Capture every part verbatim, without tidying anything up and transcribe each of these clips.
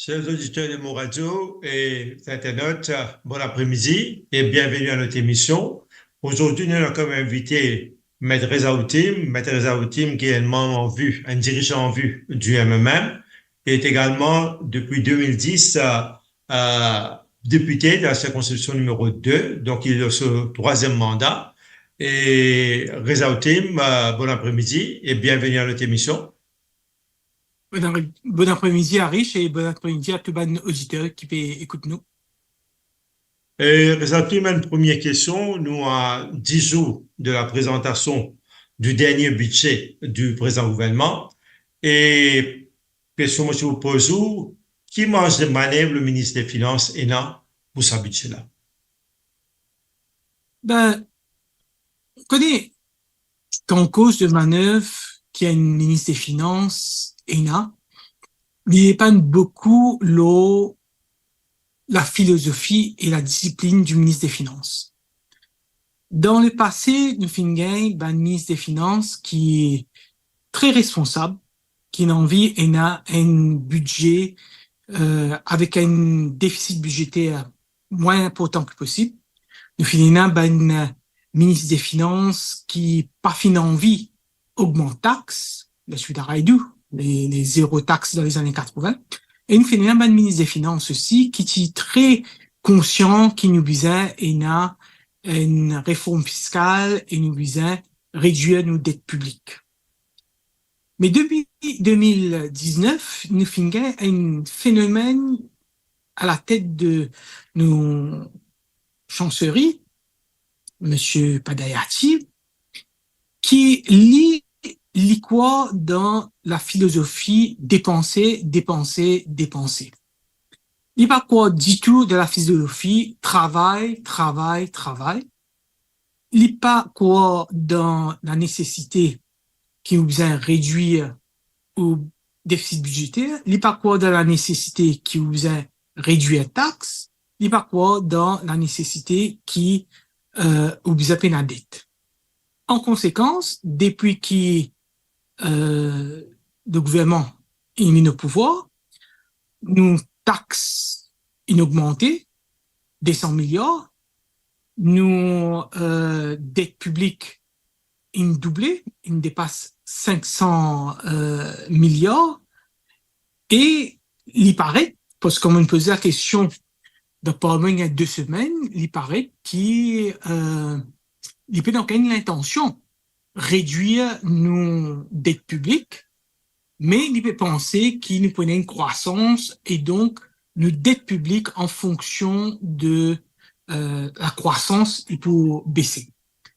Chers auditeurs de Mo Radio et internautes, bon après-midi et bienvenue à notre émission. Aujourd'hui, nous avons comme invité Maître Rezaoutim. Maître Rezaoutim, qui est un membre en vue, un dirigeant en vue du M M M, et est également depuis deux mille dix, euh, euh, député de la circonscription numéro deux, donc il est sur son troisième mandat. Et Rezaoutim, euh, bon après-midi et bienvenue à notre émission. Bon apre-, bon apremidi, Arish, e bon apremidi a tou bann oditer ki pe ekout nou. E Rezaoutim, enn premie kestion, nou a dix zour de la prezantasion du dernie bidze du prezidan gouvernman. E kestion mo ti pou poz ou, ki marz de manev le minis de finans ena pou sa bidze la? Be, kone, kan koz de manev ki enn minis de finans ena, li depann boukou lor lafilozofi e ladisiplinn di minis de finans. Dan lepase, nou finn gagn bann minis de finans ki tre responsab, ki ena anvi ena enn bidze, eh, avek enn defisit bidzeter mwin inportan ki posib. Nou finn ena bann, eh, minis de finans ki pa finn anvi ogmant tax, la suite a Raydoux, le, le zero tax dan lezane katrovin. E nou finn ena bann minis de finans osi ki ti tre konsian ki nou bizin ena enn reform fiskal e nou bizin redwir nou det piblik. Me depi de mil diznef, nou finn gagn enn fenomenn alatet de nou chanseri, Misie Padayachee, ki li, li krwar dan lafilozofi depanse, depanse, depanse. Li pa krwar ditou dan lafilozofi travay, travay, travay. Li pa krwar dan lanesesite ki ou bizin redwir ou defisit bidzeter, li pa krwar dan lanesesite ki ou bizin redwir tax, li pa krwar dan lanesesite ki, eh, ou bizin pena det. An konsekans, depi ki, eh, le gouvernman inn vinn o pouvwar, nou tax inn ogmante de san miliar, nou, eh, det piblik inn double, inn depas sink san, eh, miliar, e li paret, parski kan mo'nn poze lakestion dan parlman ena de semenn, li paret ki, eh, li pena okenn lintansion redwir nou det piblik, me li pe panse ki nou pou ena enn krwasans e donk nou det piblik an fonksion de, eh, lakrwasans, li pou bese.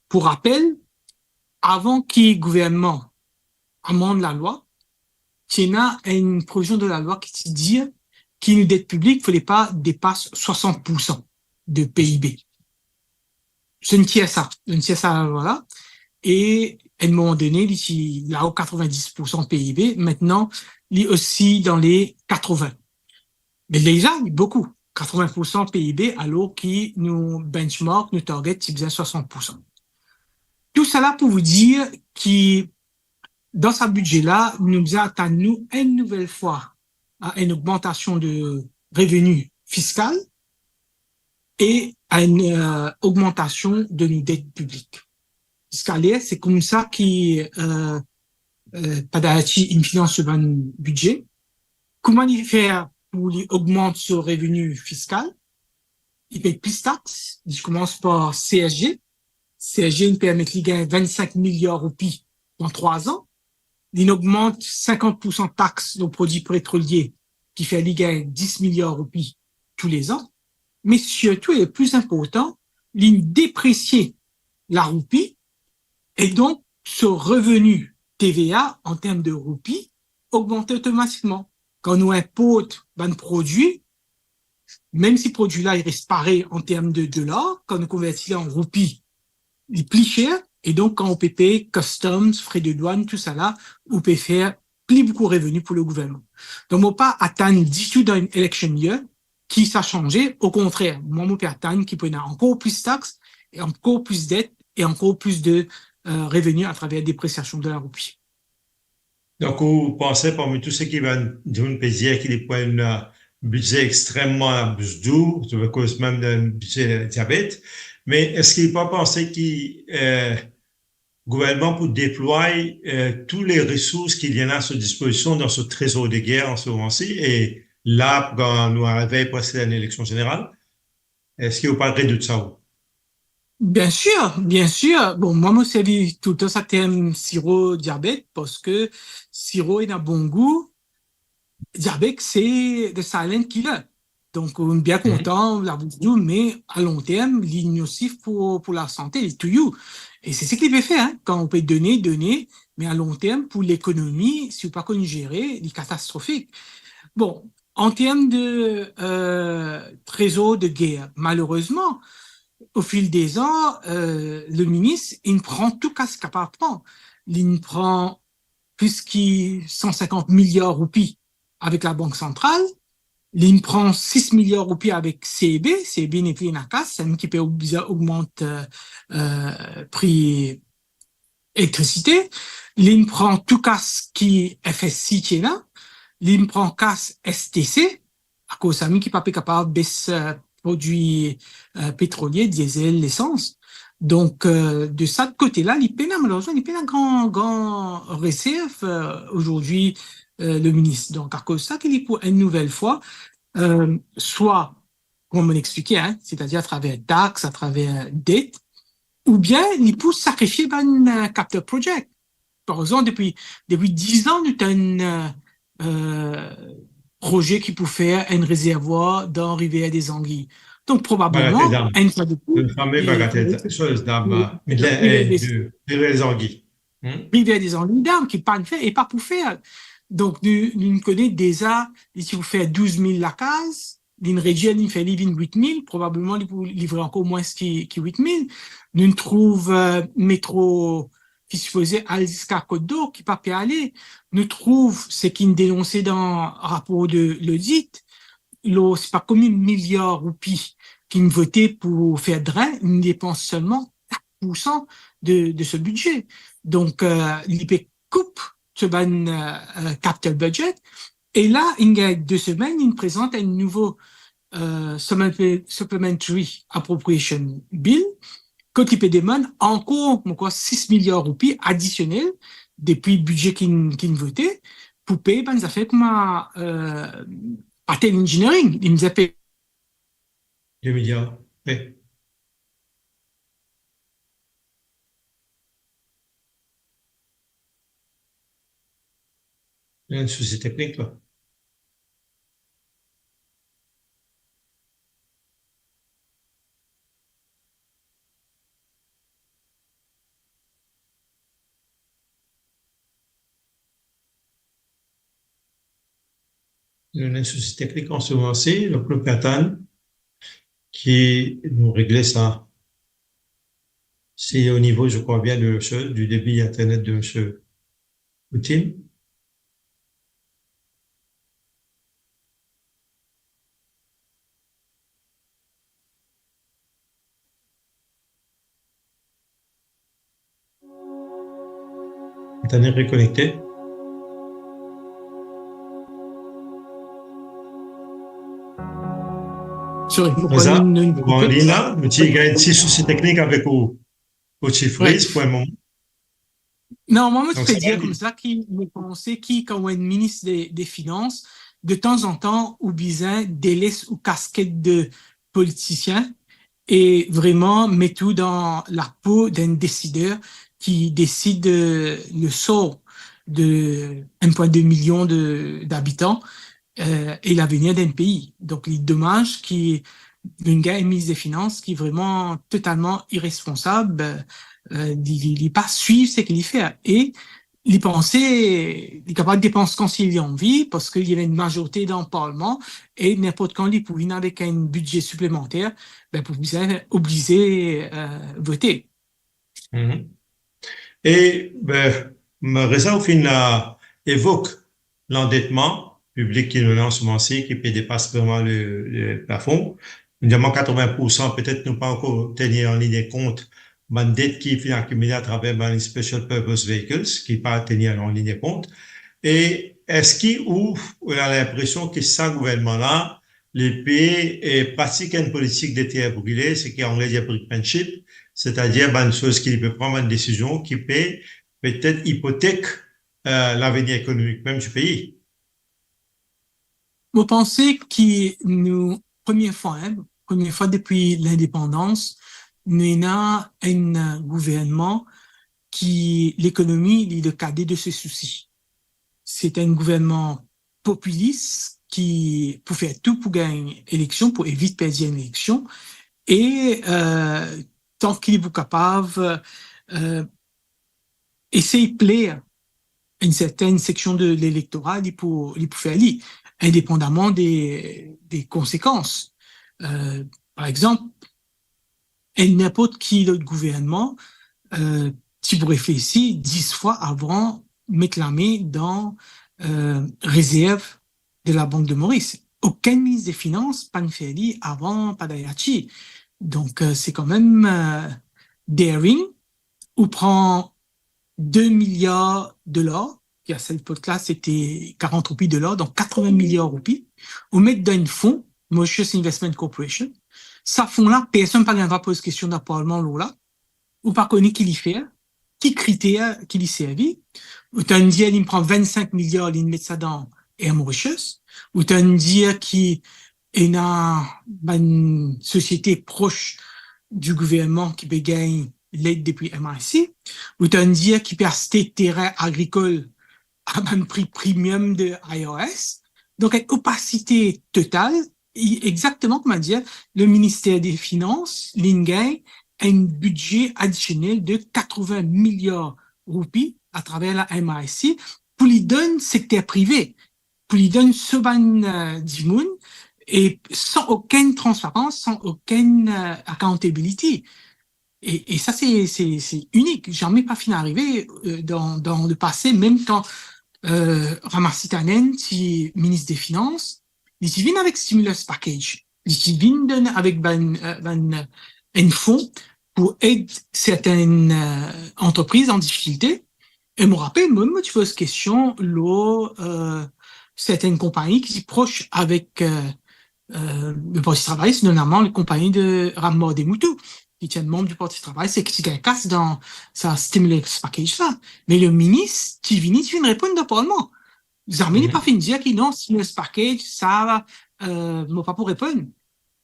Pou rapel, avan ki gouvernman amand lalwa, ti ena enn provizion de lalwa ki ti dir ki nou det piblik fode pa depas swasant poursan de P I B. Zot inn tir sa, zot inn tir sa lalwa la, e enn moman done, li ti lao katrovin-dis poursan P I B, aster li osi dan le katrovin. Me deza, li boukou, katrovin poursan P I B, alor ki nou benchmark, nou target, ti bizin swasant poursan. Tousala pou vou dir ki dan sa bidze la, nou bizin atann nou enn nouvel fwa a enn ogmantasion de reveni fiskal e a enn, eh, ogmantasion de nou det piblik. Ziska ler, se koumsa ki, eh, eh, Padayachee inn finans so bann bidze. Kouma li fer pou li ogmant so reveni fiskal? Li pey plis tax, li koumans par C S G. C S G inn permet li gagn vinn-sink miliar roupi dan trwa-z-an. Li'nn ogmant sinkant poursan tax lor prodwi petrolie, ki fer li gagn dis miliar roupi toulezan. Me sirtou, e pli inportan, li'nn depresie laroupi, e donk so reveni T V A an term de roupi ogmante otomatikman. Kan nou inport bann prodwi, mem si prodwi la, li res parey an term de dolar, kan nou konverti li an roupi, li pli ser, e donk kan ou pe pey customs, fre de dwann, tousala, ou pe fer pli boukou reveni pou le gouvernman. Donk, mo pa atann ditou dan enn election year ki sa sanze, okontrer, mwa, mo pe atann ki pou ena ankor plis tax, e ankor plis det, e ankor plis de, eh, reveni atraver depresiasion de laroupi. Donk, ou panse parmi tou seki bann dimoun pe dir ki li pou enn, eh, bidze extrememan labous dou, zot pe koz mem dan bidze diabet, me eski ou pa panse ki, eh, gouvernman pou deplwaye, eh, tou le resours ki li ena a so dispozision dan so trezor de ger an se moman si, e la, kan nou arive preske dan enn eleksion zeneral, eski ou pa redout sa ou? Bien sir, bien sir. Bon, mwa, mo servi toultan sa term siro diabet, parski siro ena bon gou, diabet, se the silent killer. Donk, ou bien kontan, labous dou, me a long term, li nosif pou, pou lasante, li touy ou. E se seki li pe fer, hein. Kan ou pe done, done, me a long term, pou lekonomi, si ou pa konn zere, li katastrofik. Bon, an term de, euh, trezor de ger, malerezman, o fil dezan, euh, le minis, li pran tou kas li kapav pran. Li pran plis ki san sinkant miliar roupi avek Labank Santral, li pran sis miliar roupi avek C E B, C E B nepli ena kas, samem ki pe oblize ogmant, euh, euh, pri elektrisite, li pran tou kas ki F S C ti ena, li pran kas S T C, akoz samem ki pa pe kapav bes, euh, prodwi, euh, petrolie, diesel, lesans. Donk, euh, de sa kote la, li pena, malerezman, li pena gran, gran reserv, euh, azordi, euh, le minis. Donk, akoz sa ki li pou enn nouvel fwa, euh, swa, kouma mo explike, hein, setadir atraver tax, atraver det, oubien li pou sakrifie bann, euh, capital project. Par exanp, depi, depi diz an, nou tann, euh, euh, proze ki pou fer enn rezervwar dan Rivière des Anguilles. Donk, probableman, Bagatelle Dam. Enn fwa de plis, Le fameux li, Bagatelle li, Dam, euh, li, li, euh, de, de Rivière des Anguilles. Hmm? Rivière des Anguilles Dam, ki pa'nn fer e pa pou fer. Donk, nou, nou kone deza, li ti pou fer douz mil lakaz, li redwir, li fer li vinn wit mil, probableman li pou livre ankor mwins ki, ki wit mil. Nou trouv, euh, metro ki sipoze al ziska Côte d'Or, ki pa pe ale. Nou trouv seki inn denonse dan rapor de lodit, lor, se pa konbien miliar roupi ki inn vote pou fer dren, inn depans selman kat poursan de, de so bidze. Donk, euh, li pe koup so bann, euh, euh, capital budget. E la, inn gagn de semenn, inn prezant enn nouvo, euh, supplementary appropriation bill, kot li pe demann ankor, mo krwar, sis miliar roupi adisionel depi bidze ki'nn, ki'nn vote pou pey bann zafer kouma, euh, Patel Engineering, li mizin pey de miliar. Wi. Ena enn sousi teknik la. Nou ena enn sousi teknik an se moman si, donk nou pe atann ki nou regle sa. C'est au niveau, je crois bien, de, du débit Internet de monsieur Poutine. Internet rekonekte. Sorry, mo krwar nou, nou, nou ti gagn ti sousi teknik avek ou, ou ti friz pou enn moman. Non, mwa, mo ti pe dir koumsa ki, mo panse ki kan ou enn minis de, de finans, de tanzantan, ou bizin deles ou kasket de politisien e vreman met ou dan lapo d'enn desider ki desid, euh, le sor de enn pwin de milion de, d'abitan, euh, e lavenir d'enn pei. Donk, li domaz ki nou gagn enn minis de finans ki vreman totalman iresponsab, euh, li, li, li pa swiv seki li fer. E li panse li kapav depans kan si li anvi, parski li ena enn mazorite dan parlman, e ninport kan li pou vinn avek enn bidze siplemanter, be, pou bizin oblize, euh, vote. Mhm. E, be, Reza, ou finn, euh, evok landetman piblik ki nou ena an se moman si, ki pe depas vreman le, le plafon. Nou dir mwa katreven poursan, petet nou pa ankor tenir an ligne de compte bann det ki finn akimile atraver bann special purpose vehicles, ki pa tenir an ligne de compte. E, eski ou, ou ena linpresion ki sa gouvernman la, li pe, eh, pratik enn politik de terre brûlée, seki Angle dir brinkmanship, setadir bann soz ki li pe pran bann desizion ki pe petet ipotek, eh, lavenir ekonomik mem di pei? Mo panse ki nou, premie fwa, hein, premie fwa depi lindepandans, nou ena enn gouvernman ki lekonomi, li le cadet de ses soucis. Se enn gouvernman popilis ki pou fer tou pou gagn eleksion, pou evit perdi enn eleksion. E, eh, tan ki li pou kapav, eh, esey pler enn sertenn seksion de lelektora, li pou, li pou fer li, indepandaman de, de konsekans. Eh, par exanp, enn ninport ki lot gouvernman, eh, ti pou reflesi dis fwa avan met lame dan, eh, rezerv de la Banque de Maurice. Okenn minis de finans pa'nn fer li avan Padayachee. Donk, eh, se kanmem, eh, daring, ou pran de miliar dolar, ki a sel epok la, sete karant roupi dolar, donk katrevin miliar roupi, ou met dan enn fon, Mauritius Investment Corporation. Sa fon la, personn pa gagn drwa poz kestion dan parlman lor la, ou pa kone ki li fer, ki kriter ki li servi. Ou tann dir li pran vinn-sink miliar, li met sa dan Air Mauritius. Ou tann dir ki ena bann sosiete pros di gouvernman ki pe gagn led depi M I C. Ou tann dir ki pe aste terin agrikol a bann pri premium de I R S. Donk, enn opasite total, e exakteman kouma dir, le minister de finans, li'nn gagn enn bidze adisionel de katrevin miliar roupi atraver la M I C pou li donn sekter prive, pou li donn so bann, eh, dimoun, e san okenn transparans, san okenn, eh, accountability. E, e sa, se, se, se inik. Zame pa finn arive, eh, dan, dan lepase, mem kan, eh, Ramasithanan ti minis de finans, li ti vinn avek stimulus package. Li ti vinn donn avek bann, eh, bann, eh, enn fon pou ed sertenn, eh, antrepriz an difikilte. E mo rapel, mo, mo ti poz kestion lor, eh, sertenn konpagni ki ti pros avek, eh, eh, le Parti Travayis, notaman le konpagni de Ram Mor de Mouton, ki ti enn manb di Parti Travayis e ki ti gagn kas dan sa stimulus package la. Me le minis ti vini, ti vinn reponn dan parlman. Zame li pa finn dir ki non, stimulus package, sa, eh, mo pa pou reponn.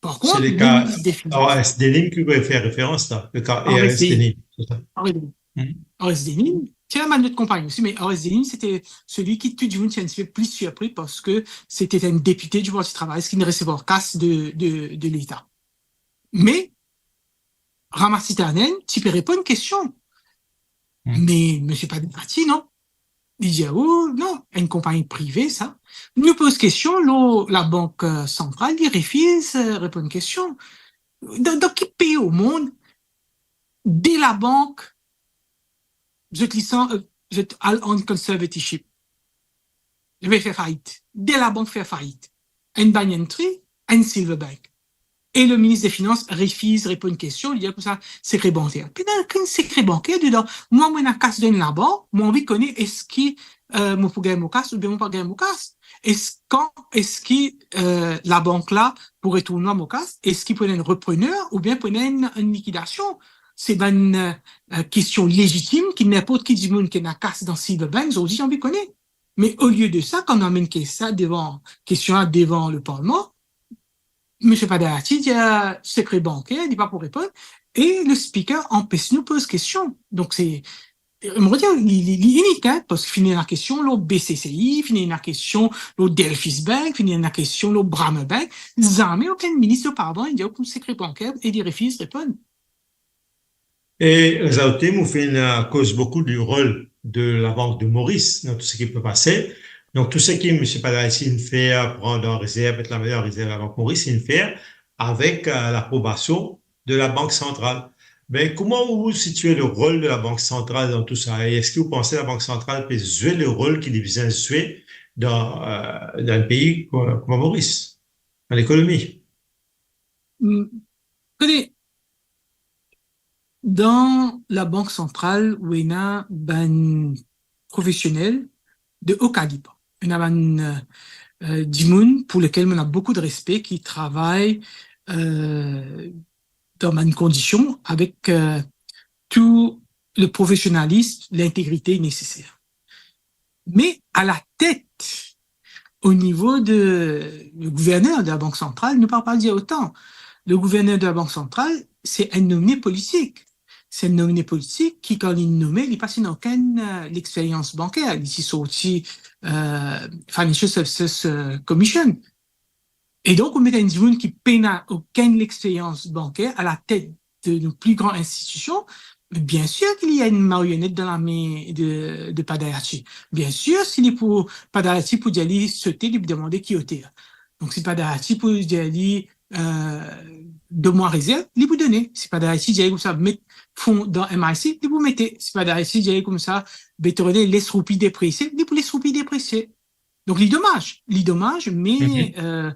Par kont, le ka minis de finans, R S Denim ki ou pe fer referans la, le ka R S Denim, se sa? R S Denim. R S Denim, ti ena bann lot konpagni osi, me R S Denim, sete seli ki tou dimoun ti enn tipe pli sirpri parski sete enn depite di Parti Travayis ki finn resevwar kas de, de, de Leta. Me Ramasithanan ti pe reponn kestion. Me misie Padayachee, non. Li dir, "Oh, non, enn konpagni prive, sa." Nou poz kestion lor Labank, eh, Santral, li refiz, eh, reponn kestion. Dan, dan ki pei o mond, de labank, zot lisan, eh, zot al an conservatorship. Li pe fer fait. De labank fer fait. Enn Banyan Tree, enn Silver Bank. E le minis de finans refiz reponn kestion, li dir koumsa, sekre banker. Pena okenn sekre banker dedan. Mwa, mo ena kas dan enn labank, mo anvi kone eski, eh, mo pou gagn mo kas oubien mo pa gagn mo kas. Es-, kan eski, eh, labank la pou retourn mwa mo kas? Eski pou ena enn reprener oubien pou ena enn, enn likidasion? Se bann, eh, kestion lezitim ki ninport ki dimoun ki ena kas dan Silver Bank, zordi, anvi kone. Me olie de sa, kan nou amenn ke-, sa devan, kestion la devan le parlman, misie Padayachee dir, eh, sekre banker, li pa pou reponn, e le Speaker anpes nou poz kestion. Donk, se, eh, mo dir, li, li, li inik, hein, parski finn ena kestion lor B C C I, finn ena kestion lor Delphis Bank, finn ena kestion lor Braemar Bank, zame okenn minis oparavan, li dir koumsa sekre banker e li refiz reponn. E, eh, Zaote, nou finn, eh, koz boukou di rol de Labank de Moris dan tou seki pe pase. Donk, tou seki misie Padayachee inn fer, pran dan rezerv, met lame dan rezerv Labank Moris, inn fer avek, eh, laprobasion de Labank Santral. Me kouma ou sitie le rol de Labank Santral dan tou sa? E eski ou panse Labank Santral pe zwe le rol ki li bizin zwe dan, eh, dan enn pei ko-, kouma Moris, dan lekonomi? Hmm. Kone, dan Labank Santral, ou ena bann profesionel de o kalib. ena bann, euh, dimoun pou lekel mo ena boukou de respe, ki travay, euh, dan bann kondision avek, euh, tou le profesionalism, lintegrite neseser. Me a la tet, o nivo de le gouverner de la Bank Santral, nou pa, pa dir otan. Le gouverner de la Bank Santral, se enn nomine politik. Se enn nomine politik ki, kan li nome, li pa ti ena okenn, euh, lexperyans banker. Li ti sorti, euh, Financial Services, euh, Commission. E donk, ou met enn dimoun ki pena okenn lexperyans banker a la tet de nou pli gran institision, biensir ki li enn marionet dan lame de, de Padayachee. Biensir, si li pou, Padayachee pou dir li sote, li pou demande ki oter. Donk, si Padayachee pou dir li, euh, donn mwa rezerv, li pou done. Si Padayachee dir li koumsa, met fon dan M I C, li pou mete. Si Padayachee dir li koumsa, Bertholet, les roupi depresie, li pou les roupi depresie. Donk, li domaz, li domaz, me, euh,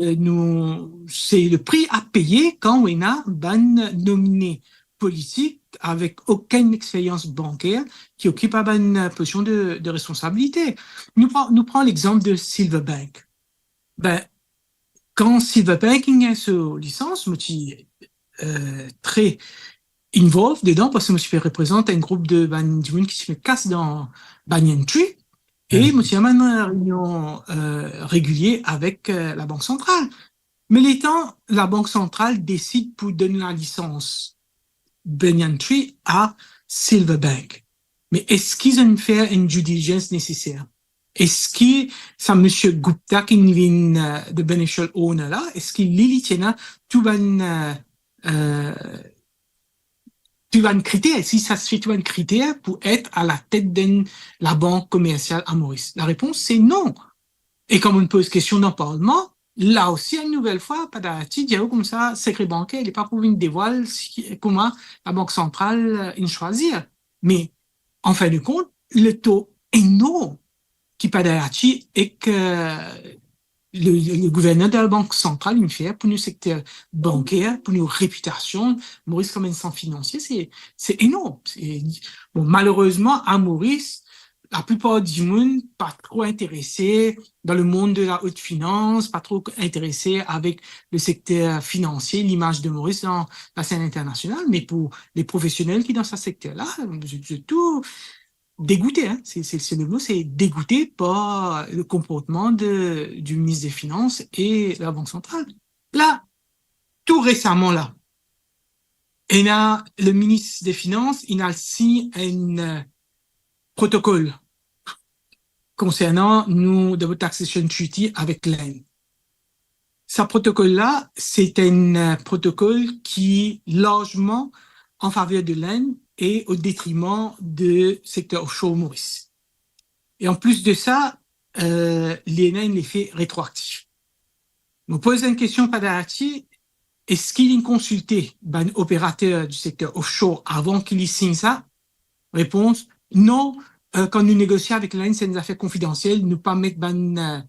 euh, nou, se le pri a peye kan ou ena bann nomine politik avek okenn lexperyans banker ki okip bann pozision de, de responsabilite. Nou pran, nou pran lexanp de Silverbank. Be, kan Silverbank inn gagn so lisans, mo ti, euh, tre involved dedan, parski mo ti pe reprezant enn group de bann dimoun ki ti pe kas dan Banyan Tree, e mo ti ena bann reynion, euh, regilie avek, euh, Labank Santral. Me letan Labank Santral desid pou donn lalisans Banyan Tree a Silverbank, me eski zot inn fer enn due diligence neseser? Eski sa misie Gupta ki vinn, euh, the beneficial owner la, eski li, li ti ena tou bann, euh, euh, tou bann kriter, si satisfe tou bann kriter pou et a la tet d'enn labank komersial a Moris? Larepons se non. E kan nou poz kestion dan parlman, la osi, enn nouvel fwa, Padayachee dir ou koumsa, sekre banker, li pa pou vinn devwal si, kouma Labank Santral, euh, inn swazir. Me, an fin de kont, le tor enorm ki Padayachee ek, euh, le, le, le gouverner de Labank Santral inn fer pou nou sekter banker, pou nou repitasion, Moris kouma enn sant finansie, se, se enorm. Se, bon, malerezman, a Moris, laplipar dimoun pa tro interese dan le mond de la haute finance, pa tro interese avek le sekter finansie, limaz de Moris dan lasenn internasional, me pou le profesionel ki dan sa sekter la, zot, zot tou degoute, hein, se, se, se le mo, se degoute par le konportman de, du minis de Finans e Labank Santral. La, tou resaman la, ena le minis de Finans, inn al sign enn, euh, protokol konsernan nou Double Taxation Treaty avek Lind. Sa protokol la, se enn, euh, protokol ki larzman an faver de Lind e o detriman de sekter offshore Moris. E an plis de sa, euh, li ena enn lefe retroaktif. Mo poz enn kestion Padayachee, eski li konsilte bann operater di sekter offshore avan ki li sign sa? Repons, non, euh, kan nou negosie avek Lind, se enn zafer konfidansiel, nou pa met bann, euh,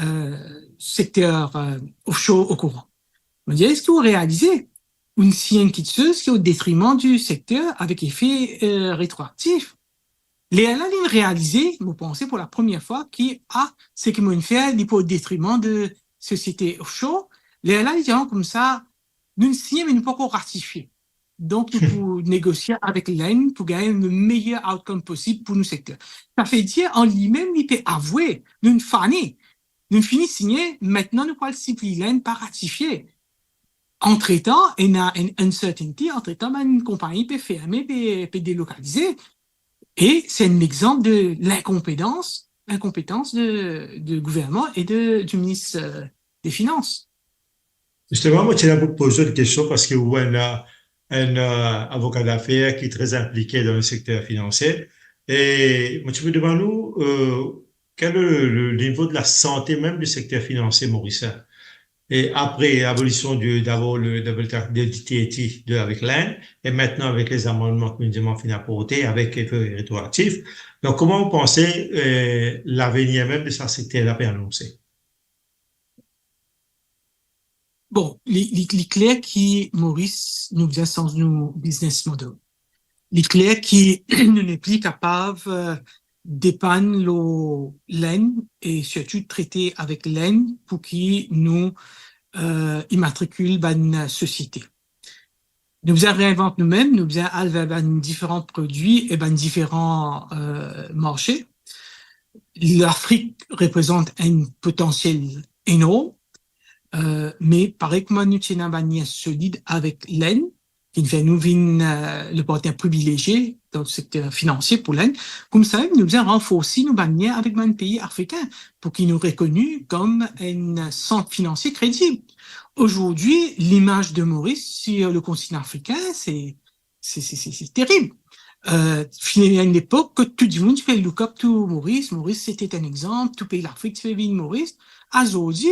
euh, sekter, euh, offshore okouran. Mo dir, eski ou realize, ou sign kiksoz ki o detriman di sekter avek efe, euh, retroaktif? Lerla li realize, mo panse pou lapremier fwa, ki, ah, seki mo inn fer, li pou o detriman de sosiete offshore. Lerla li dir koumsa, nou sign, me nou pankor ratifie. Donk, nou pou negosie avek Lind pou gagn le meyer outcome posib pou nou sekter. Sa ve dir, an limem, li pe avoue, nou fane, nou fini signe, aster nou pou al sipliy Lind pa ratifie. Antretan, ena enn uncertainty, antretan, bann konpagni pe ferme, pe, pe delokalize. E se enn lexanp de linkonpetans, linkonpetans de, de gouvernman e de, di minis, euh, de Finans. Zisteman, mo ti ena pou poz ou enn kestion, parski ou enn, enn, euh, avoka dafer ki tre inplike dan le sekter finansie. E mo ti pe demann ou, euh, kel le, le nivo de la sante mem di sekter finansie morisien? E apre labolision di, dabor le, le, le, le T T T de, avek Lind, e aster avek le zamannman ki nou finn aporte avek efe retroaktif. Donk, kouma ou panse, euh, lavenir mem de sa sekter la pe anonse? Bon, li, li, li kler ki Moris, nou bizin sanz nou business model. Li kler ki nou nepli kapav, euh, depann lor Lenn e sirtou trete avek Lenn pou ki nou, eh, imatrikil bann sosiete. Nou bizin reinvant noumem, nou bizin al ver bann diferan prodwi e bann diferan, eh, marse. Lafrik reprezant enn potansiel enorm, eh, me parey kouma nou ti ena bann lien solid avek Lenn, ki fer nou vinn, eh, le partner privilezie dan sekter finansie pou Lenn, koumsa mem nou bizin ranforsi nou bann lien avek bann pei afrikin pou ki nou rekoni kom enn sant finansie kredib. Azordi, limaz de Moris sir le kontinan afrikin, se, se, se, se, se terib. Eh, finn ena enn lepok kot tou dimoun ti pe look up to Moris, Moris sete enn exanp, tou pei Lafrik ti pe vinn Moris. Azordi,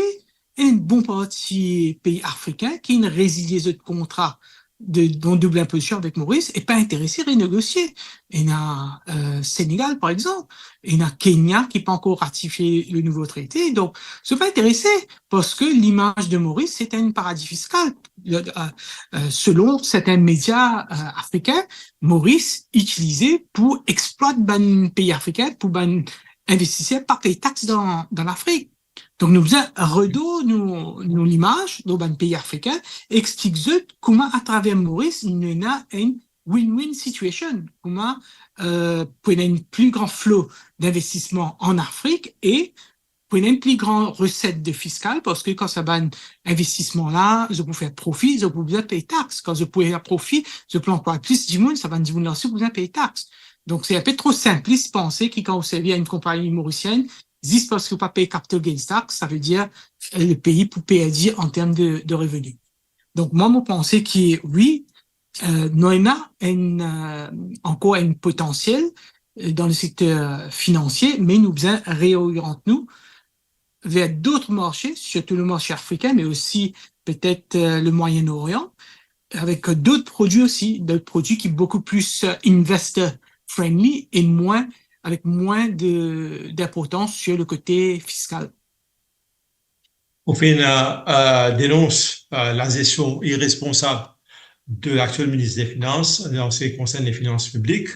enn bon parti pei afrikin ki inn rezilie zot kontra de, de doub inpozision avek Moris e pa interese renegosie. Ena, eh, Senegal, par exanp, ena Kenya ki pa ankor ratifie le nouvo trete. Donk, zot pa interese, parski limaz de Moris, se enn paradi fiskal. Eh, eh, selon sertin media, eh, afrikin, Moris itilize pou explwat bann pei afrikin, pou bann investiser pa pey tax dan, dan Lafrik. Donk, nou bizin redonn nou, nou limaz dan bann pei afrikin, explik zot kouma atraver Moris nou ena enn win-win situation, kouma, eh, pou ena enn pli gran flo d'investisman an Afrik e pou ena enn pli gran reset de fiskal, parski kan sa bann investisman la, zot pou fer profi, zot pou bizin pey tax. Kan zot pou ena profi, zot pou anplway plis dimoun, sa bann dimoun la osi pou bizin pey tax. Donk, se enn pe tro sinplis panse ki kan ou servi a enn konpagni morisienn, zis parski ou pa pey capital gains tax, savedir, eh, le pei pou perdi an term de, de reveni. Donk, mwa, mo panse ki wi, eh, nou ena enn, eh, ankor enn potansiel, eh, dan le sekter finansie, me nou bizin reoriant nou ver dot marse, sirtou le marse afrikin, me osi petet, eh, le Moyen-Orient, avek dot prodwi osi, dot prodwi ki boukou pli, eh, investor friendly e mwin, avek mwin de, dinportans sir le kote fiskal. Ou finn, eh, eh, denons, eh, la zestion iresponsab de laktiel minis de finans dan se ki konsern le finans piblik,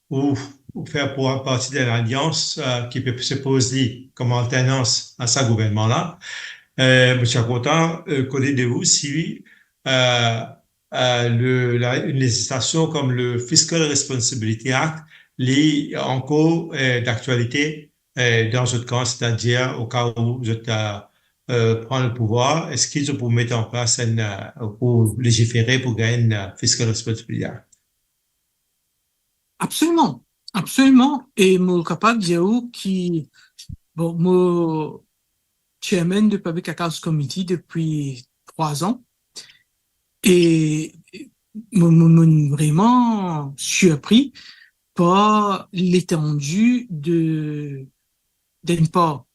ou, ou fer par-, parti dan lalians, eh, ki pe sipoze li kom alternans a sa gouvernman la. Eh, mo ti a kontan, eh, kone de ou si, eh, eh, le, la, enn lezislasion kom le Fiscal Responsibility Act, li ankor, eh, daktialite, eh, dan zot kan, setadir o ka ou zot, eh, eh, pran le pouvwar, eski zot pou met an plas enn, eh, pou legifere pou gagn enn, eh, Fiscal Responsibility Act? Absoliman, absoliman. E mo kapav dir ou ki, bon, mo chairman de Public Accounts Committee depi trwa an. E mo, mo, mo vreman sirpri par letandi de, d'une part,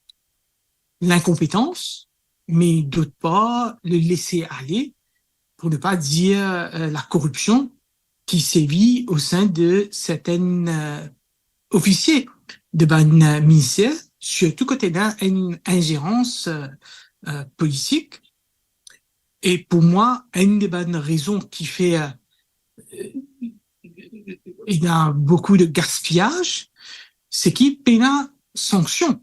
l'incompétence, mais d'autre part, le laisser-aller, pour ne pas dire, euh, la corruption, ki servi o sein de sertin, euh, ofisie de bann, euh, minister, sirtou kot ena enn inzerans, euh, euh, politik. E pou mwa, enn de bann rezon ki fer, euh, ena boukou de gaspiyaz, se ki pena sanksion.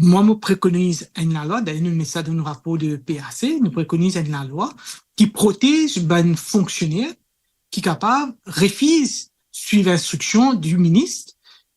Mwa, mo prekoniz enn lalwa, dayer nou met sa dan nou rapor de P A C, nou prekoniz enn lalwa ki protez bann fonksioner ki kapav refiz swiv instriksion di minis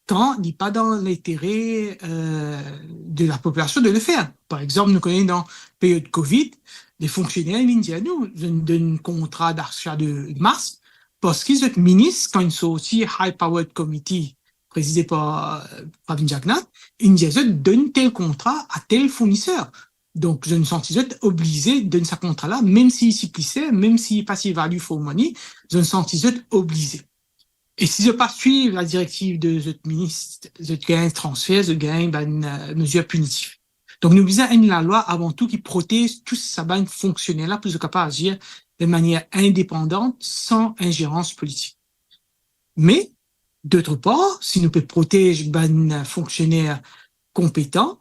kan li pa dan lintere, euh, de la populasion de le fer. Par exanp, nou kone dan period Covid, le fonksioner vinn dir nou, zot donn kontra d'asa de mask, parski zot minis, kan inn sorti High Powered Committee, prezide par, euh, Pravin Jagannath, inn dir zot donn tel kontra a tel fourniser. Donk, zot santi zot oblize donn sa kontra la, mem si li pli ser, mem si li pa ti value for money, zot santi zot oblize. E si zot pa swiv la direktiv de zot minis, zot gagn transfer, zot gagn bann, euh, mezir pinitif. Donk, nou bizin enn lalwa avan tou ki protez tou sa bann fonksioner la pou zot kapav azir de manier indepandan, san inzerans politik. Me, dotr par, si nou pe protez bann fonksioner konpetan,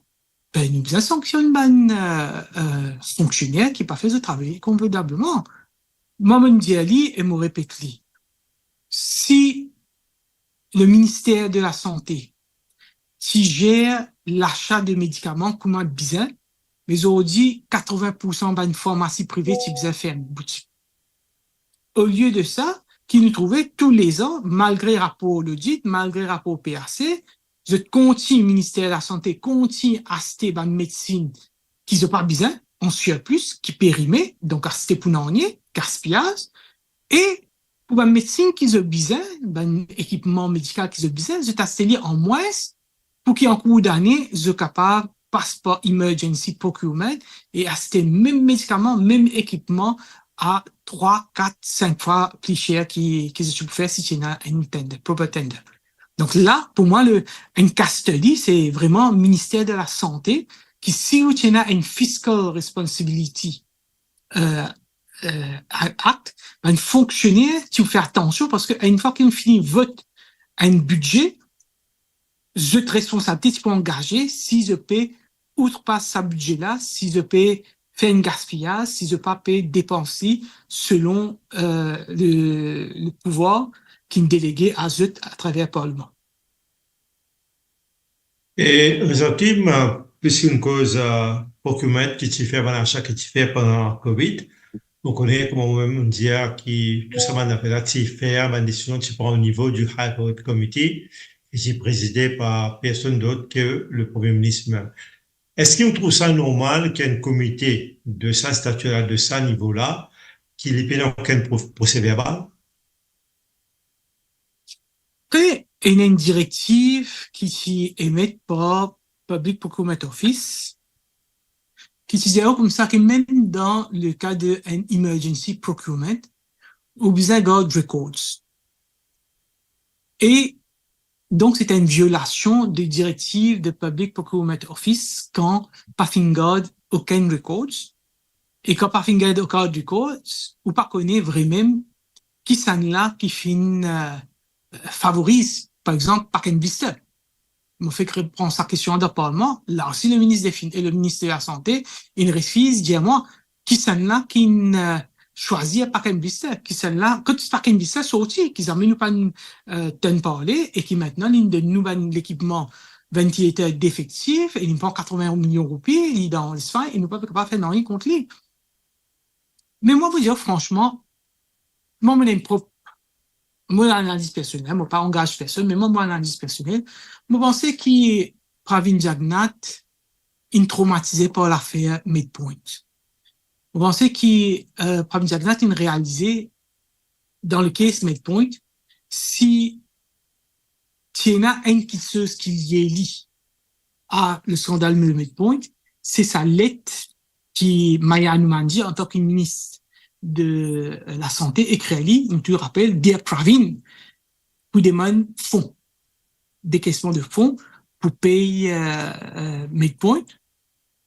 be, nou bizin sanksionn bann, euh, euh, fonksioner ki pa fer zot travay konvenableman. Mwa, mo dir li e mo repet li. Si le minister de lasante ti zer lasa de medikaman kouma bizin, me zordi katrovin poursan bann farmasi prive ti bizin ferm boutik. Olie de sa, ki nou trouve toulezan, malgre rapor lodit, malgre rapor P A C, zot kontign, minister lasante kontign aste bann medsin ki zot pa bizin, an sirplis, ki perime, donk aste pou nanye, gaspiyaz, e pou bann medsin ki zot bizin, bann ekipman medikal ki zot bizin, zot aste li an mwins, pou ki an kour dane, zot kapav pas par emergency procurement e aste mem medikaman, mem ekipman a trwa, kat, sink fwa pli ser ki, ki zot ti pou fer si ti ena enn tender, proper tender. Donk la, pou mwa, le, enn case study, se vreman minister de lasante ki, si ou ti ena enn fiscal responsibility, euh, euh, act, bann fonksioner ti pou fer atansion, parski enn fwa ki nou fini vot enn bidze, zot responsabilite ti pou angaze si zot pe outrepas sa bidze la, si zot pe fer enn gaspiyaz, si zot pa pe depans li selon, euh, le, le pouvwar ki'nn delege a zot atraver parleman. E rezoltim, plis ki enn koz, euh, procurement ki ti fer, bann asa ki ti fer pandan covid. Ou kone kouma momem mo dir ki tou sa bann zafer la ti fer, bann desizion ti pran o nivo di High Priority Committee, ki ti prezide par personn dot ke le Premie Minis mem. Eski ou trouv sa normal ki enn komite de sa statir la, de sa nivo la, ki li pena okenn pro-, prose verbal? Apre, ena enn direktiv ki ti emet par Public Procurement Office, ki ti dir koumsa ki mem dan le ka de enn emergency procurement, ou bizin gard records. E donk, se enn violasion de direktiv de Public Procurement Office kan pa finn gard okenn records. E kan pa finn gard okenn records, ou pa kone vremem kisannla ki finn, euh, favoriz, par exanp, pack and blister. Mo fek repran sa kestion dan parleman, la osi le minis de fin-, e le minis de lasante, inn refiz dir mwa kisannla ki'nn, euh, swazir pack and blister, kisannla, kot pack and blister sorti, ki zame nou pa'nn, euh, tann parle, e ki aster li'nn donn nou bann lekipman ventilater defektif, e li'nn pran katrovin milion roupi, li dan Lespagn, e nou pa kapav fer nanye kont li. Me mwa, pou dir fransman, mwa, mo ena enn prop, mo analiz personel, mo pa angaz personn, me mwa, mo analiz personel, mo panse ki Pravin Jagannath inn tromatize par lafer Medpoint. Mo panse ki, euh, Pravin Jagannath inn realize, dan le case Medpoint, si ti ena enn kiksoz ki lie li a le skandal Medpoint, se sa let ki Maya Hnumanjee, antan ki minis de, euh, lasante, ekrir li, nou tou rapel, Dear Pravin, pou demann fon, dekesman de fon pou pey, euh, euh, Medpoint.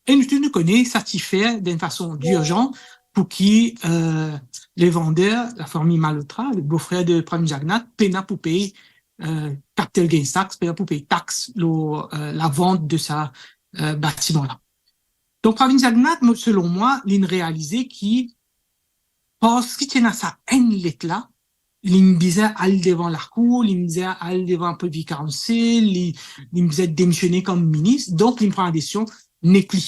E nou tou nou kone sa ti fer dan enn fason dirzan pou ki, euh, le vander, lafami Malhotra, le bofrer de Pravin Jagannath, pena pou pey, euh, capital gains tax, pena pou pey tax lor, euh, lavant de sa, euh, batiman la. Donk, Pravin Jagannath, mo, selon mwa, li'nn realize ki, parski ti ena sa enn let la, li'nn bizin al devan lakour, li'nn bizin al devan Privy Council, li, li'nn bizin demisione kom minis, donk li'nn pran desizion nepli.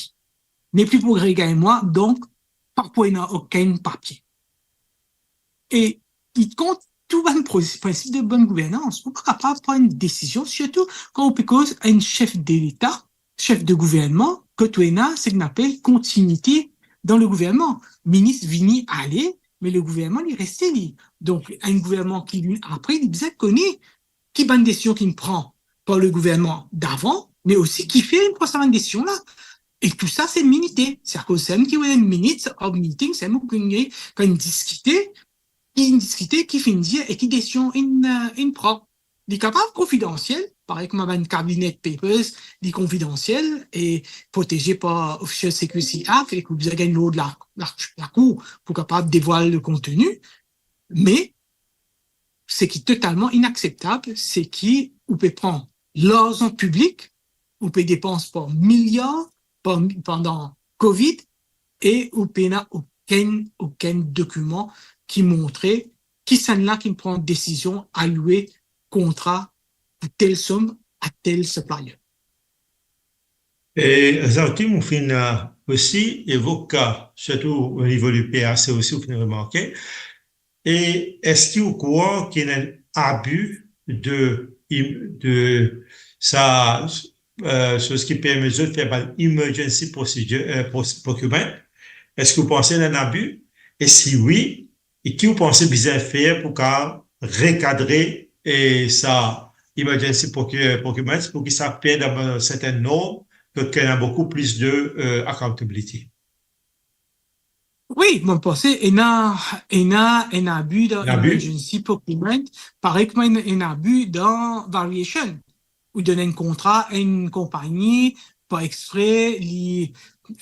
Nepli pou regagn mwa, donk pa pou ena okenn papie. E li kont tou bann pro-, prinsip de bonn gouvernans. Ou pa kapav pran enn desizion, sirtou kan ou pe koz enn sef de Leta, sef de gouvernman, kot ou ena seki nou apel kontinite dan le gouvernman. Minis vini, ale, me le gouvernman, li reste li. Donk, enn gouvernman ki vini apre, li bizin kone ki bann desizion ki'nn pran par le gouvernman davan, me osi kifer li'nn pran sa bann desizion la. E tou sa, se minite. Se akoz sa mem ki ou ena minutes of meeting, sa mem ki ou ena kan inn diskite, ki inn diskite, ki finn dir e ki desizion inn, euh, inn pran. Li kapav konfidansiel, parey kouma bann cabinet papers, li konfidansiel e proteze par Official Secrecy Act, e ki ou bizin gagn lord la, la, lakour pou kapav devwal le konteni, me seki totalman inakseptab, se ki ou pe pran larzan piblik, ou pe depans par miliar pa-, pandan covid, e ou pena okenn, okenn dokiman ki montre kisannla ki pran desizion aloue kontra pou tel som a tel supplier. E Zakim, ou finn, euh, osi evok ka, sirtou o nivo de P A C osi, ou finn remarke. E eski ou krwar ki ena enn abi de, de sa, euh, so ki permet zot fer bann emergency procedure, euh, proce-, procurement? Eski ou panse ena enn abi? E si wi, e ki ou panse bizin fer pou kapav rekadre, e sa emergency procu-, procurement, pou ki sa fer dan sertin norm, pou ki ena boukou plis de, euh, accountability? Wi, mo panse ena, ena enn abi dan Enn abi? Emergency procurement, parey kouma ena enn abi dan variation. Ou donn enn kontra a enn konpagni, par expre, li,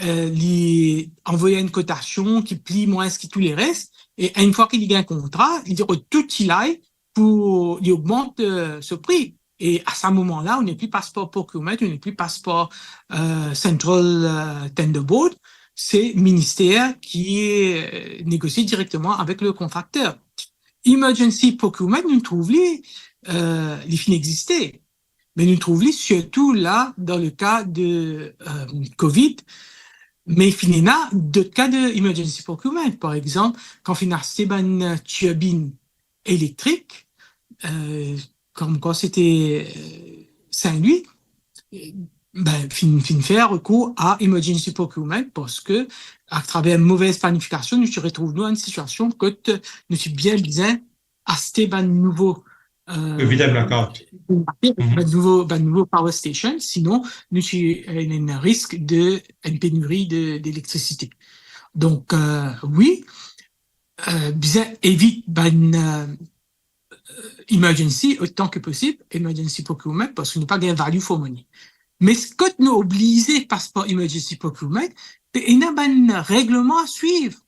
euh, li anvoy enn kotasion ki pli mwins ki tou leres, e enn fwa ki li gagn kontra, li rod tou ti lay pou li ogmant, euh, so pri. E a sa moman la, ou nepli pas par procurement, ou nepli pas par, euh, Central, euh, Tender Board, se minister ki, euh, negosie direkteman avek le kontrakter. Emergency procurement, nou trouv li, euh, li finn existe. Me nou trouv li sirtou la, dan le ka de, euh, covid, me finn ena dot ka de emergency procurement. Par exanp, kan finn aste bann, euh, tirbinn elektrik, euh, kom, kan sete, euh, Saint-Louis, euh, ben, finn, finn fer rekour a emergency procurement, parski atraver move planifikasion, nou ti retrouv nou dan enn sitiasion kot nou ti bien bizin aste bann nouvo, euh, Evidem lakart. Mhm. Bann nouvo, bann nouvo power station, sinon nou ti, euh, ena enn risk de enn peniri de, delekstrisite. Donk, euh, wi, euh, bizin evit bann, euh, emergency otan ki posib, emergency procurement, parski nou pa gagn value for money. Me kot nou oblize pas par emergency procurement, pe ena bann regleman a swiv.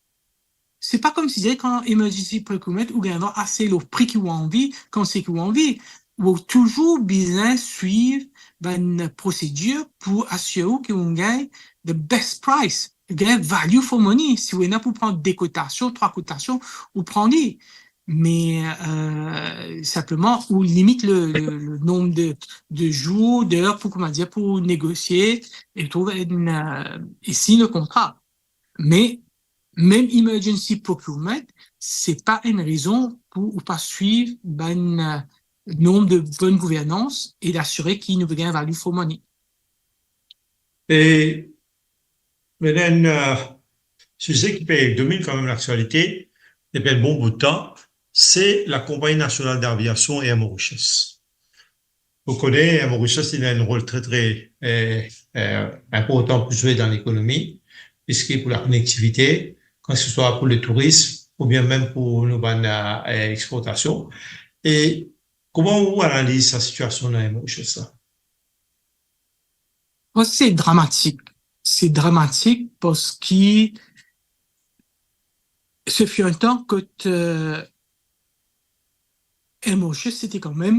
Se pa komsi kan emergency procurement ou gagn ase lor pri ki ou anvi, kan seki ou anvi. Ou touzour bizin swiv bann prosedir pou asir ou ki ou gagn the best price, gagn value for money. Si ou ena pou pran de kotasion, trwa kotasion, ou pran li. Me, euh, sinpleman, ou limit le, le, le nonb de, de zour, der pou, kouma dir, pou negosie e trouv enn, euh, e sign le kontra. Me mem emergency procurement, se pa enn rezon pou ou pa swiv bann, euh, norm de bonne gouvernance e d'asire ki nou pe gagn value for money. E Mem enn, euh, size ki pe domin kanmem laktialite depi enn bon bout tan, se la Compagnie Nationale d'Aviation, Air Mauritius. Ou kone, Air Mauritius, li ena enn rol tre, tre, euh, euh, inportan pou zwe dan lekonomi, piski pou lakonektivite, kan se swa pou letourism, oubien mem pou nou bann, euh, euh, exportasion. E kouma ou analiz sa sitiasion dan Air Mauritius la? Bon, se dramatik. Se dramatik parski se fut un temps kot, euh, Air Mauritius, sete kanmem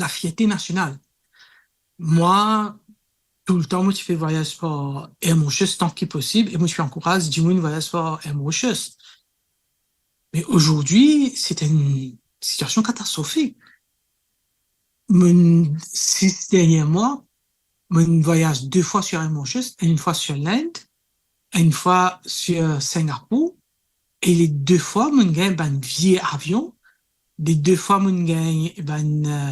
la fierte nasional. Mwa, toultan, mo ti pe vwayaz par Air Mauritius tan ki posib e mo ti pe ankouraz dimoun vwayaz par Air Mauritius. Me azordi, se enn sitiasion katastrofik. Mo, sis dernie mwa, mo vwayaz de fwa sir Air Mauritius, enn fwa sir Linde, enn fwa sir Singapour, e le de fwa mo gagn bann vie avion, le de fwa mo gagn bann, euh,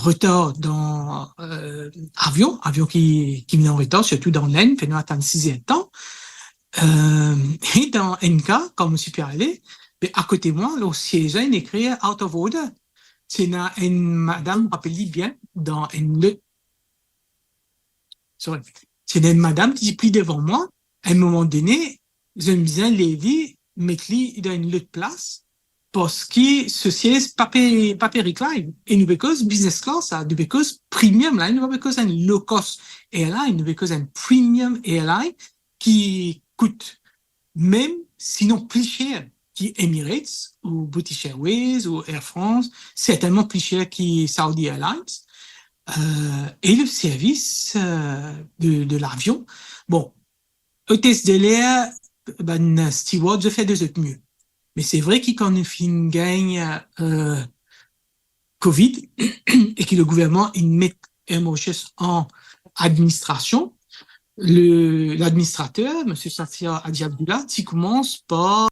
retar dan, euh, avion, avion ki, ki vinn an retar, sirtou dan Linde, fer nou atann siz er tan. Euh, e dan enn ka, kan mo ti pe ale, be akote mwa, lor siez la, inn ekrir out of order. Ti ena enn madam, mo rapel li bien, dan enn lot, sorry. Ti ena enn madam ki ti pli devan mwa, a enn moman done, zot inn bizin lev li, met li dan enn lot plas, parski so siez pa pe, pa pe recline. E nou pe koz business class la, nou pe koz premium line, nou pa pe koz enn low cost airline, nou pe koz enn premium airline ki kout mem, sinon pli ser ki Emirates ou British Airways ou Air France, sertennman pli ser ki Saudi Airlines. Euh, e le servis, euh, de, de lavion. Bon, otes de ler, bann steward, zot fer de zot mie. Me se vre ki kan nou finn gagn, euh, Covid e ki le gouvernman inn met Air Mauritius an administrasion, le, ladministrater, Misie Satya Adi Abdullah, ti koumans par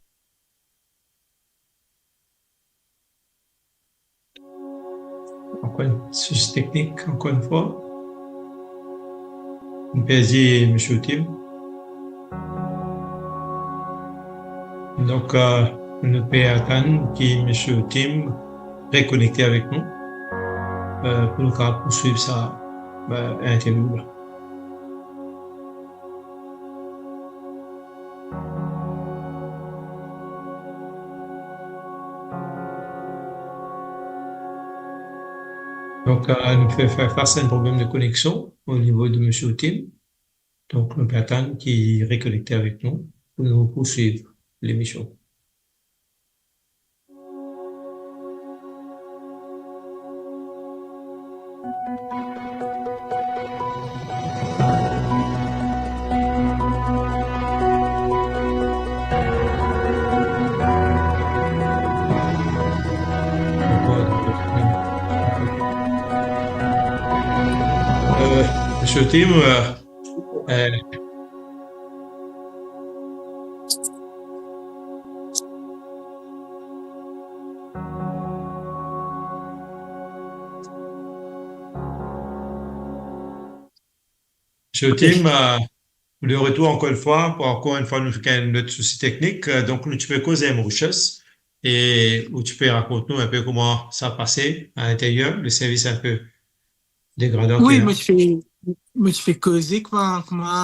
Ankor enn sousi teknik, ankor enn fwa. Nou perdi Misie Otim. Donk, euh, nou pe atann ki Misie Otim rekonekte avek nou, euh, pou nou kapav pourswiv sa, euh, interview la. Donk, euh, nou pe fer fas a enn problem de koneksion o nivo de Misie Otim. Donk, nou pe atann ki rekonekte avek nou pou nou pourswiv lemision. Euh, Misie Otim, euh, Euh, Misie Otim, euh, le retour ankor enn fwa, pou ankor enn fwa nou gagn enn lot sousi teknik, euh, donk nou ti pe koz Air Mauritius, e ou ti pe rakont nou enn pe kouma sa pase a linteryer, le servis enn pe degrade. Wi, mo ti pe, mo ti pe koze kouma, kouma,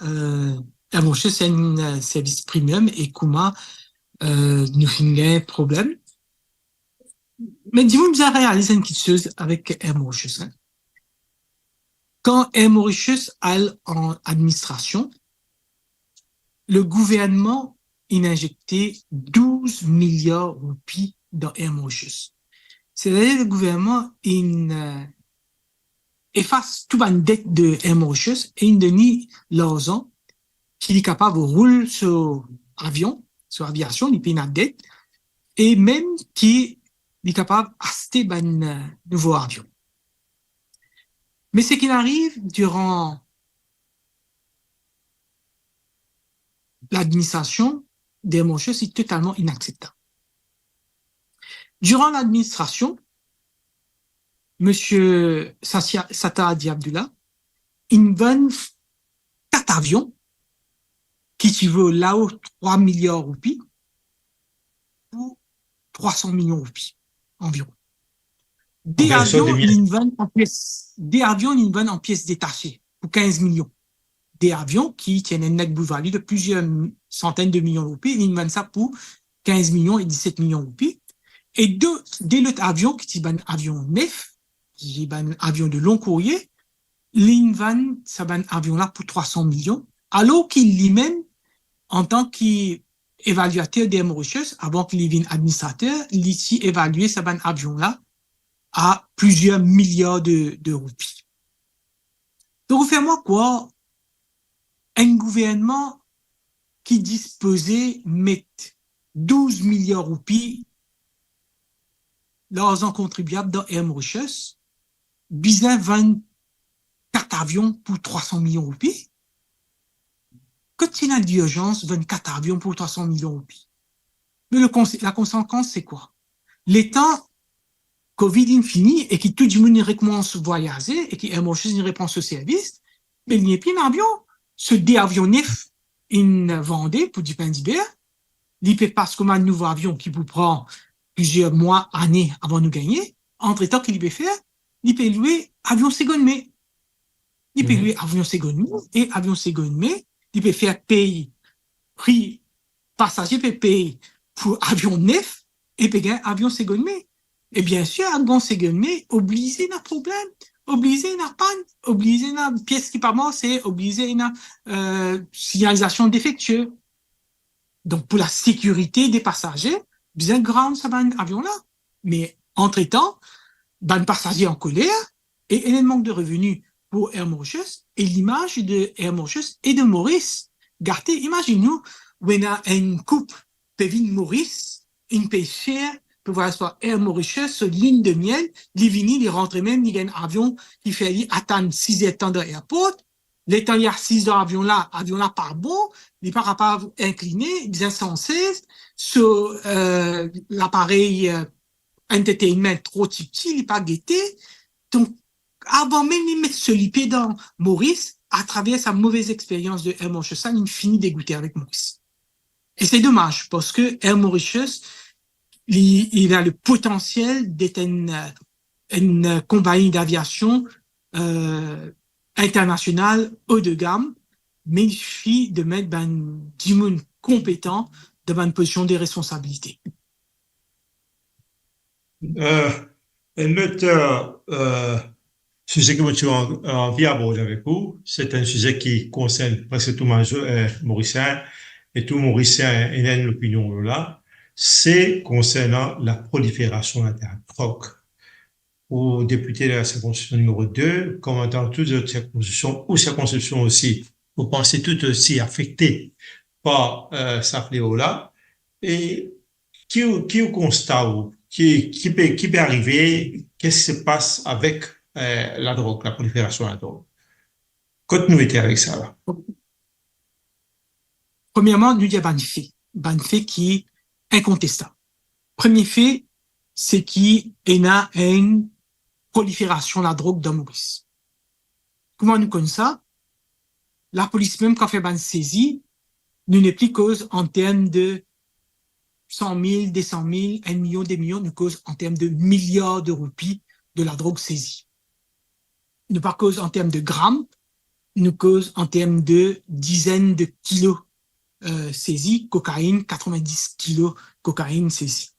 euh, Air Mauritius se enn, euh, servis premium e kouma, euh, nou finn gagn problem. Me dimoun bizin realiz enn kiksoz avek Air Mauritius, hein. Kan Air Mauritius al an administrasion, le gouvernman inn inzekte douz miliar roupi dan Air Mauritius. Setadir le gouvernman inn, euh, efas tou bann det de Air Mauritius e inn donn li larzan ki li kapav roul so avion, so aviasion, li pena det, e mem ki li kapav aste bann, euh, nouvo avion. Me seki inn ariv diran ladministrasion d'Air Mauritius, se totalman inakseptab. Diran ladministrasion, Misie Satya, Satya Adi Abdullah, inn vann kat avion ki ti vo lao trwa miliar roupi pou trwa san milion roupi anviron. De avion, li inn vann an pies, de avion, li inn vann an pies detase pou kinz milion. De avion ki ti ena enn net bout vali de plizier santenn de milion roupi, li inn vann sa pou kinz milion e diset milion roupi. E de, de lot avion ki ti bann avion nef, ki ti bann avion de long kourye, li inn vann sa bann avion la pou trwa san milion, alor ki limem, antan ki evaliater de Air Mauritius, avan ki li vinn administrater, li ti evalie sa bann avion la a plizier miliar de, de roupi. Donk, ou fer mwa krwar enn gouvernman ki dispoze met douz miliar roupi larzan kontribiab dan Air Mauritius, bizin vann kat avion pou trwa san milion roupi? Kot ti ena lirzans vann kat avion pou trwa san milion roupi? Me le kons-, lakonsekans, se kwa? Letan Covid inn fini e ki tou dimoun inn rekoumans vwayaze e ki Air Mauritius inn repran so servis, me li nepli ena avion. So de avion nef inn vande pou dipin diber, li pe pas kouma enn nouvo avion ki pou pran plizier mwa, ane avan nou gagne. Antretan, ki li pe fer? Li pe lwe avion segonn me. Li pe lwe avion segonn me, e avion segonn me, li pe fer pey pri, pasazie pe pey pou avion nef e pe gagn avion segonn me. E biensir, avion segonn me, oblize ena problem, oblize ena pann, oblize ena pies ki pa marse, oblize ena, euh, signalizasion defektie. Donk, pou lasekirite de pasaze, bizin ground sa bann avion la. Me antretan, bann pasaze ankoler e ena enn mank de reveni pou Air Mauritius e limaz de Air Mauritius e de Maurice gate. Imazinn ou, ou ena enn koup pe vinn Maurice, inn pey ser pou vwayaz par Air Mauritius, so linn de miel, li vini, li rantre mem, li gagn avion ki fer li atann siz er tan dan airport. Letan li asiz dan avion la, avion la pa bon, li pa kapav inkline, li bizin sanz sez, so, eh, laparey, eh, entertainment tro tipti, li pa gete. Donk, avan mem li met so lipie dan Moris, atraver sa move experyans de Air Mauritius, sa, li fini degoute avek Moris. E se domaz, parski Air Mauritius, li, li ena le potansiel d'et enn, enn konpagni d'aviasion, eh, internasional, haut de gamme, me il sifi de met bann dimoun konpetan dan bann pozision de responsabilite. Eh, enn lot, eh, size ki mo ti an-, anvi abord avek ou, se enn size ki konsern preske tou mazo-, eh, Morisien, e tou Morisien ena enn lopinion lor la, se konsernan laproliferasion ladrog. Ou depite de la sirkonskripsion nimero de, koman dan tou zot sirkonskripsion ou sirkonskripsion osi, ou panse tou osi afekte par, eh, sa fleo la, e ki ou, ki ou konsta ou, ki, ki pe, ki pe arive, ki se pas avek, eh, ladrog, laproliferasion ladrog? Kot nou ete avek sa la? Premierman, nou dir bann fe, bann fe ki inkontestab. Premie fe, se ki ena enn proliferasion ladrog dan Moris. Kouma nou konn sa? Lapolis mem kan fer bann sezi, nou nepli koz an term de san mil, de san mil, enn milion, de milion, nou koz an term de miliar de roupi de ladrog sezi. Nou pa koz an term de gram, nou koz an term de dizenn de kilo, eh, sezi, kokainn, katrovin-dis kilo kokainn sezi.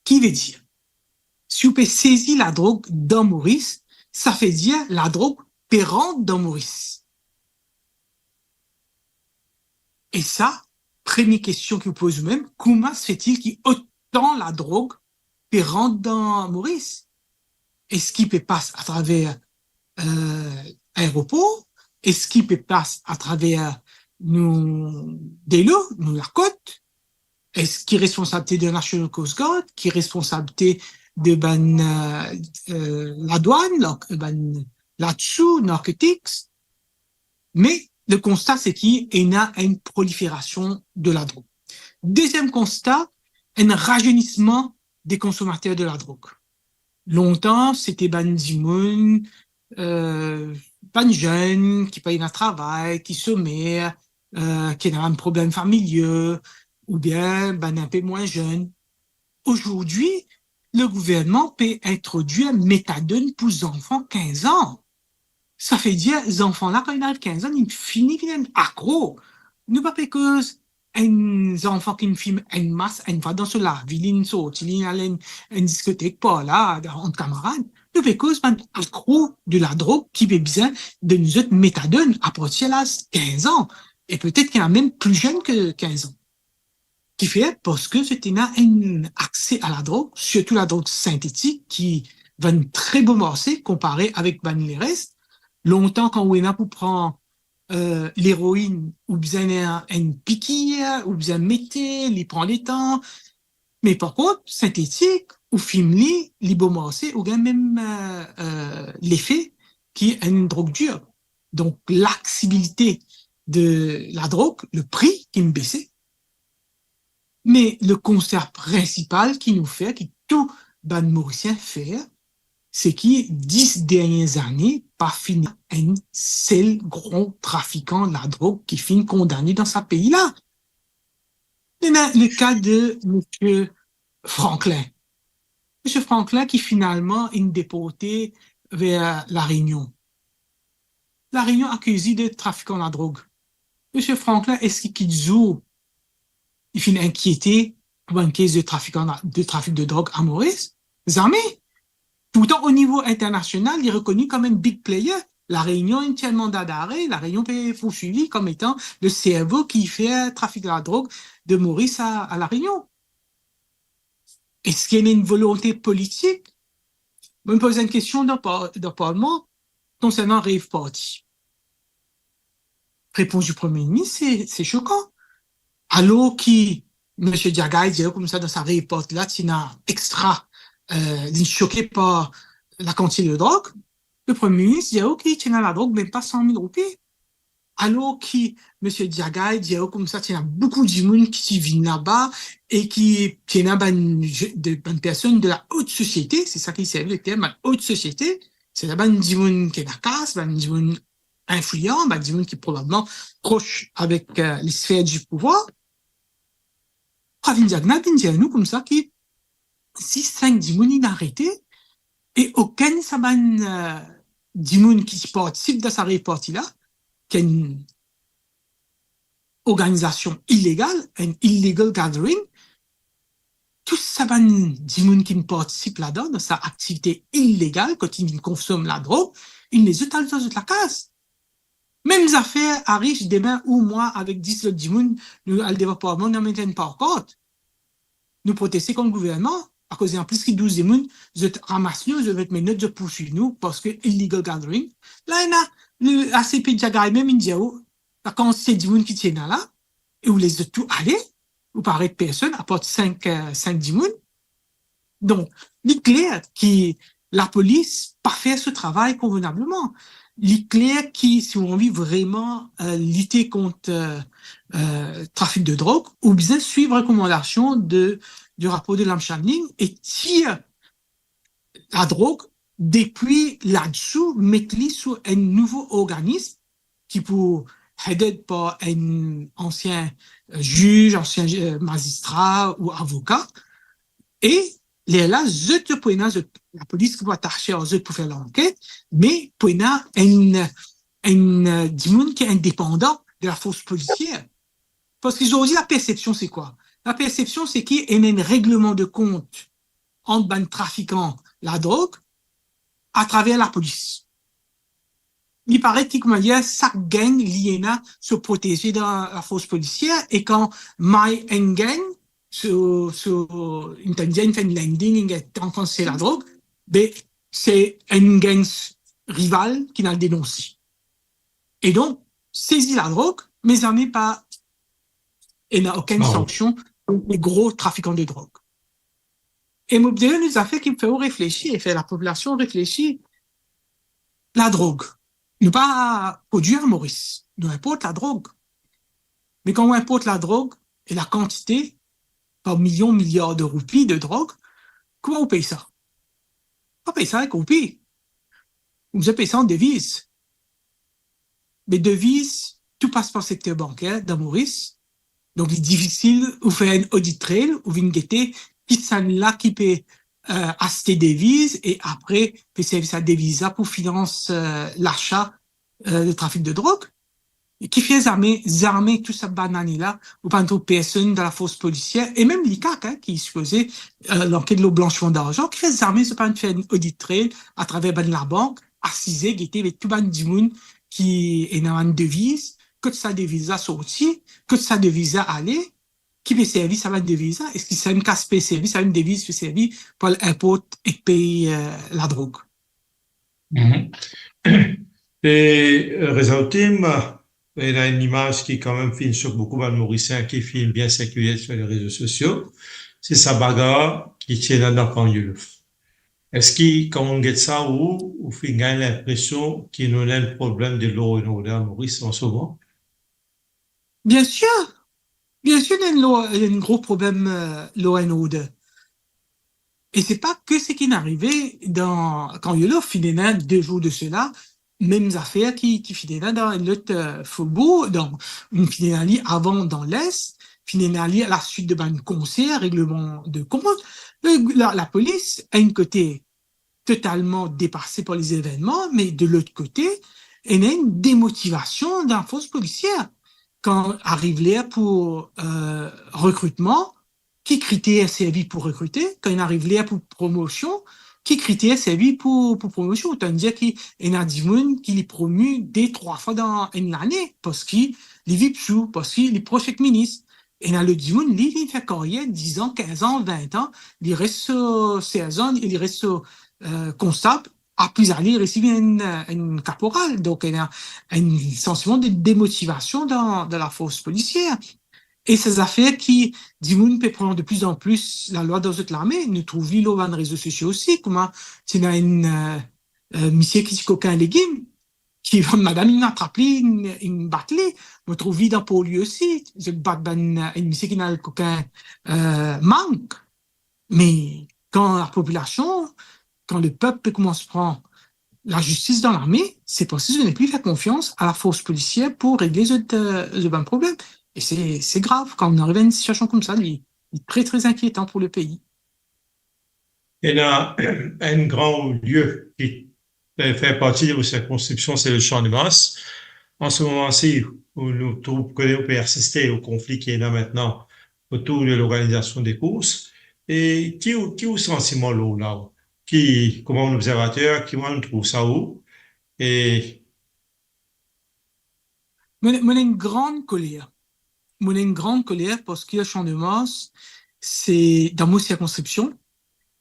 Ki vedir, si ou pe sezi ladrog dan Moris, sa vedir ladrog pe rant dan Moris. E sa, premie kestion ki ou poz ou mem, kouma se fetil ki otan ladrog pe rant dan Moris? Eski pe pas atraver, eh, aeropor? Eski pe pas atraver nou delo, nou lakot? Eski responsabilite de National Coast Guard? Ki responsabilite de bann, eh, eh, ladwann, la-, bann ladsou, narcotics? Me le konsta, se ki ena enn proliferasion de ladrog. Deziem konsta, enn razeynisman de konsomater de ladrog. Lontan, se ti bann dimoun, eh, bann zenn ki pa ena travay, ki somer, eh, ki ena bann problem familial, oubien bann inpe mwin zenn. Ozordi, le gouvernman pe introdwir metadone pou zanfan kinz an. Sa vedir, zanfan la, kan li ariv kinz an, li fini vinn enn akro. Nou pa pe koz enn zanfan ki finn fim enn mas, enn fwa dan so lavi, li sorti, li al enn, enn diskotek par la, ant kamarad. Nou pe koz bann akro de ladrog ki pe bizin donn zot metadone apartir laz kinz an, e petet ki ena mem pli zenn ki kinz an. Kifer? Parski zot ena enn akse a ladrog, sirtou ladrog sintetik, ki vann tre bon marse konpare avek bann leres. Lontan, kan ou ena pou pran, eh, leroinn, ou bizin enn, enn pikir, ou bizin mete, li pran letan. Me par kont, sintetik, ou fim li, li bon marse, ou gagn mem, eh, eh, lefe ki enn drog dir. Donk, laksibilite de ladrog, le pri ki bese, me le konsta prinsipal ki nou fer, ki tou bann Morisien fer, se ki dis dernie zane, pa finn ena enn sel gran trafikan ladrog ki finn kondane dan sa pei la. Ena le ka de Misie Franklin. Misie Franklin ki finalman inn deporte ver La Rényon. La Rényon akize de trafikan ladrog. Misie Franklin, eski ki zour li finn inkiete pou bann kes de trafikan, de trafik de drog a Moris? Zame. Pourtan, o nivo internasional, li rekoni kom enn big player. La Rényon inn tir mandat d'arrêt, La Rényon pe pourswiv li kom etan le servo ki fer trafik ladrog de Moris a, a La Rényon. Eski ena enn volonte politik? Mo poz enn kestion dan par-, dan parlman konsernan rave party. Repons di Premie Minis, se, se sokan. Alor ki Misie Diagaye dir koumsa dan sa report la, ti ena extra, eh, li soke par lakantite de drog. Le Premie Minis dir ki ti ena ladrog mem pa san mil roupi. Alor ki Misie Diagaye dir koumsa ti ena boukou dimoun ki ti vinn laba e ki ti ena bann, de, bann personn de la haute société, se sa ki servi le term, bann haute société, se la bann dimoun ki ena kas, bann dimoun inflian, bann dimoun ki probableman pros avek, eh, lesfer di pouvwar. Pravin Jagannath vinn dir nou koumsa ki zis sink dimoun inn arete e okenn sa bann, eh, dimoun ki ti partisip dan sa report la, ki enn organizasion ilegal, enn illegal gathering, tou sa bann dimoun ki partisip ladan, dan sa aktivite ilegal, kot inn konsom ladrog, inn les zot al dan zot lakaz. Mem zafer, Arish, demin ou mwa avek dis lot dimoun, nou al devan parlman, nou met enn pankart. Nou proteste kont gouvernman, akoz ena plis ki douz dimoun, zot ramas nou, zot met menoz, zot pourswiv nou, parski illegal gathering. La, ena, le A C P Diagaye mem, inn dir ou, lakantite dimoun ki ti ena la, e ou les zot tou ale, ou pa aret personn, apar sink, eh, sink dimoun. Donk, li kler ki lapolis pa fer so travay konvenableman. Li kler ki si ou anvi vreman, eh, lite kont, eh, eh, trafik de drog, ou bizin swiv rekomandasion de, di rapor de Lam Shanling e tir ladrog depi ladisou, met li sou enn nouvo organism ki pou headed par enn ansien, eh, ziz, ansien, eh, mazistra ou avoka. E lerla, zot, zot pou ena, zot, lapolis ki pou atase ar zot pou fer lanket, me pou ena enn, enn, eh, dimoun ki indepandan de lafors polisier. Parski zordi, lapersepsion, se kwa? Lapersepsion, se ki ena enn regleman de kont ant bann trafikan ladrog atraver lapolis. Li paret ki, kouma dir, sak gang li ena so proteze dan lafors polisier, e kan may enn gang, so, so, inn tann dir, inn fer enn landing, inn gagn, inn konfis ladrog, be se enn gang rival ki'nn al denonse. E donk, sezi ladrog, me zame pa ena okenn sanksion kont le gro trafikan de drog. E mo dir enn zafer ki fer ou reflesi e fer lapopilasion reflesi, ladrog. Nou pa prodwir Moris, nou inport ladrog. Me kan ou inport ladrog, e lakantite, par milion, miliar de roupi de drog, kouma ou pey sa? Pa pey sa ek roupi. Ou bizin pey sa an deviz. Me deviz, tou pas par sekter banker dan Moris. Donk, li difisil ou fer enn audit trail, ou vinn gete kisannla ki pe, eh, aste deviz e apre pe servi sa deviz la pou finans, eh, lasa, eh, de trafik de drog. Kifer zame, zame tou sa bann ane la, ou pa'nn trouv personn dan lafors polisier, e mem l'ICAC, hein, ki sipoze, eh, lanket lor blansman darzan, kifer zame zot pa'nn fer enn audit trail atraver bann labank, asize, gete, met tou bann dimoun ki ena bann deviz, kot sa deviz la sorti, kot sa deviz la ale, ki pe servi sa bann deviz la, eski sa enn kas pe servi, sa enn deviz pe servi pou al inport ek pey, eh, ladrog. Mhm. E, eh, Rezautim, ena enn imaz ki kanmem finn sok boukou bann Morisien ki finn bien sirkile lor le rezo sosio, se sa bagar ki ti ena dan Kan Yolof. Eski, kan ou get sa, ou, ou finn gagn linpresion ki nou ena enn problem de law and order Moris an se moman? Biensir, biensir, ena enn law, enn gro problem, eh, law and order. E se pa ke seki inn arive dan Kan Yolof, finn ena de zour de sela, mem zafer ki, ki finn ena dan enn lot, eh, fobour, dan, finn ena li avan dan Les, finn ena li alaswit de bann konser, regleman de kont. Le, la, lapolis, enn kote, totalman depase par lezevennman, me de lot kote, ena enn demotivasion dan lafors polisier. Kan ariv ler pou, eh, rekritman, ki kriter servi pou rekrite? Kan inn ariv ler pou promosion, ki kriter servi pou, pou promosion? Otan dir ki ena dimoun ki li promi de, trwa fwa dan enn lane, parski li viv sou, parski li pros ek minis. Ena lot dimoun, li, li fer karyer diz an, kinz an, vin an, li res so serzan, li res so, eh, konstab, apre li resi enn, enn kaporal. Donk, ena enn santiman de demotivasion dan, dan lafors polisier. E se zafer ki dimoun pe pran de pli an pli lalwa dan zot lame. Nou trouv li lor bann rezo sosio osi, kouma ti ena enn, eh, eh, misie ki ti kokin legim, ki bann madam inn atrap li, inn, inn bat li. Mo trouv li dan Porlwi osi, zot bat bann, eh, enn misie ki ena kokin, eh, mang. Me kan lapopilasion, kan lepep pe koumans pran lazistis dan lame, se parski zot nepli fer konfians a lafors polisier pou regle zot, eh, zot bann problem. E se, se grav kan nou ariv a enn sitiasion koumsa, li, li tre, tre inkietan pou lepei. Ena enn gran lie ki fer parti de mo sirkonskripsion, se le Champ de Mars. An se moman si, ou, nou trouv, kone ou pe asiste o konfli ki ena aster otour de lorganizasion de kours. E ki ou, ki ou santiman lor la? Ki, kouma enn obzervater, kouma ou trouv sa ou? E Mo, mo ena enn gran koler. Mo ena enn gran koler parski Champ de Mars, se dan mo sirkonskripsion,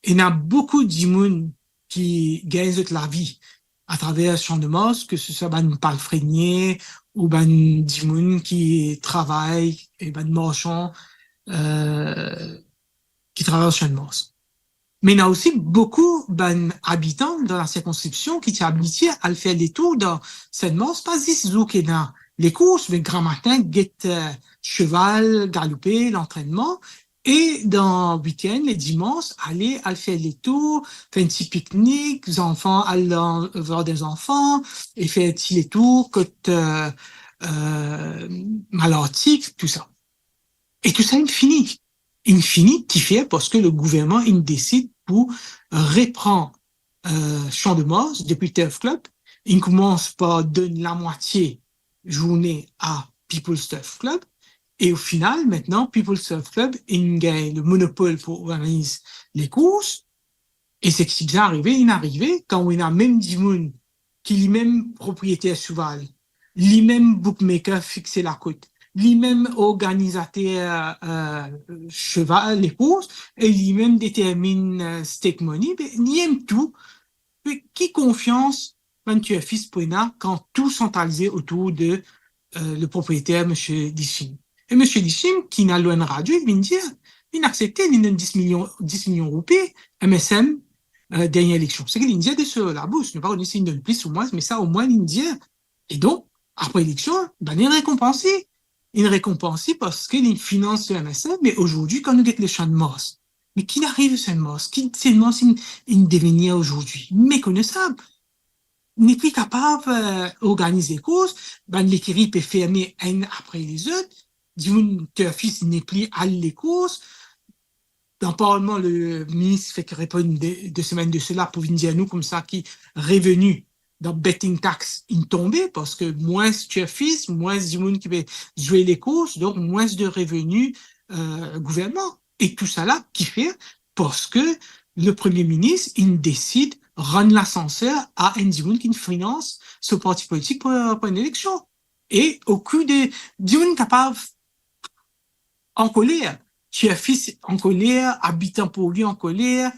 ena boukou dimoun ki gagn zot lavi atraver Champ de Mars, ke se swa bann palfrenie ou bann dimoun ki travay, e bann marsan, eh, ki travay Champ de Mars. Me ena osi boukou bann abitan dan lasirkonskripsion ki ti abitie al fer letour dan Sint Mars, pa zis zour ki ena lekours, me gramatin get, eh, seval galoupe, lantrennman, e dan wikenn, ledimans, ale al fer letour, fer enn ti piknik, zanfan al dan zardin zanfan, e fer ti letour kot, eh, eh, Malartik, tou sa. E tou sa inn fini. Inn fini, kifer? Parski le gouvernman inn desid pou repran, eh, Champ de Mars depi Turf Club. Inn koumans par donn lamwatie zourne a People's Turf Club. E o final, aster, People's Turf Club inn gagn le monopol pou organiz lekours. E seki bizin arive, inn arive, kan ou ena mem dimoun ki limem propriyeter seval, limem bookmaker fixe lakot, limem organizater, eh, seval, lekours, e limem determinn, eh, stake money, be, limem tou. Be, ki konfians bann turfis pou ena kan tou santralize otour de, eh, le propriyeter, misie Lishim? E misie Lishim, ki inn al lor enn radio, li vinn dir, li aksepte, li donn dis milion, dis milion roupi, M S M, eh, dernie eleksion. Seki li dir de so labous, nou pa kone si li donn plis ou mwin, me sa omwin li dir. E donk, apre eleksion, bann inn rekonpans li. Inn rekonpans li parski li finans so M S M, me azordi, kan nou get le Champ de Mars, me ki inn ariv Champ de Mars? Ki Champ de Mars inn, inn devenir azordi? Mekonesab. Nepli kapav, eh, organiz lekours, bann lekiri pe ferme enn apre lezot, dimoun turfis nepli al lekours. Dan parlman, le minis fek reponn de, de semenn de sela pou vinn dir nou koumsa ki reveni dan betting tax inn tonbe, parski mwins turfis, mwins dimoun ki pe zwe lekours, donk mwins de reveni, eh, gouvernman. E tousala kifer? Parski le premie minis inn desid rann lasanser a enn dimoun ki finans so parti politik pou, pou enn eleksion. E o kou de, dimoun kapav ankoler, turfis ankoler, abitan Porlwi ankoler,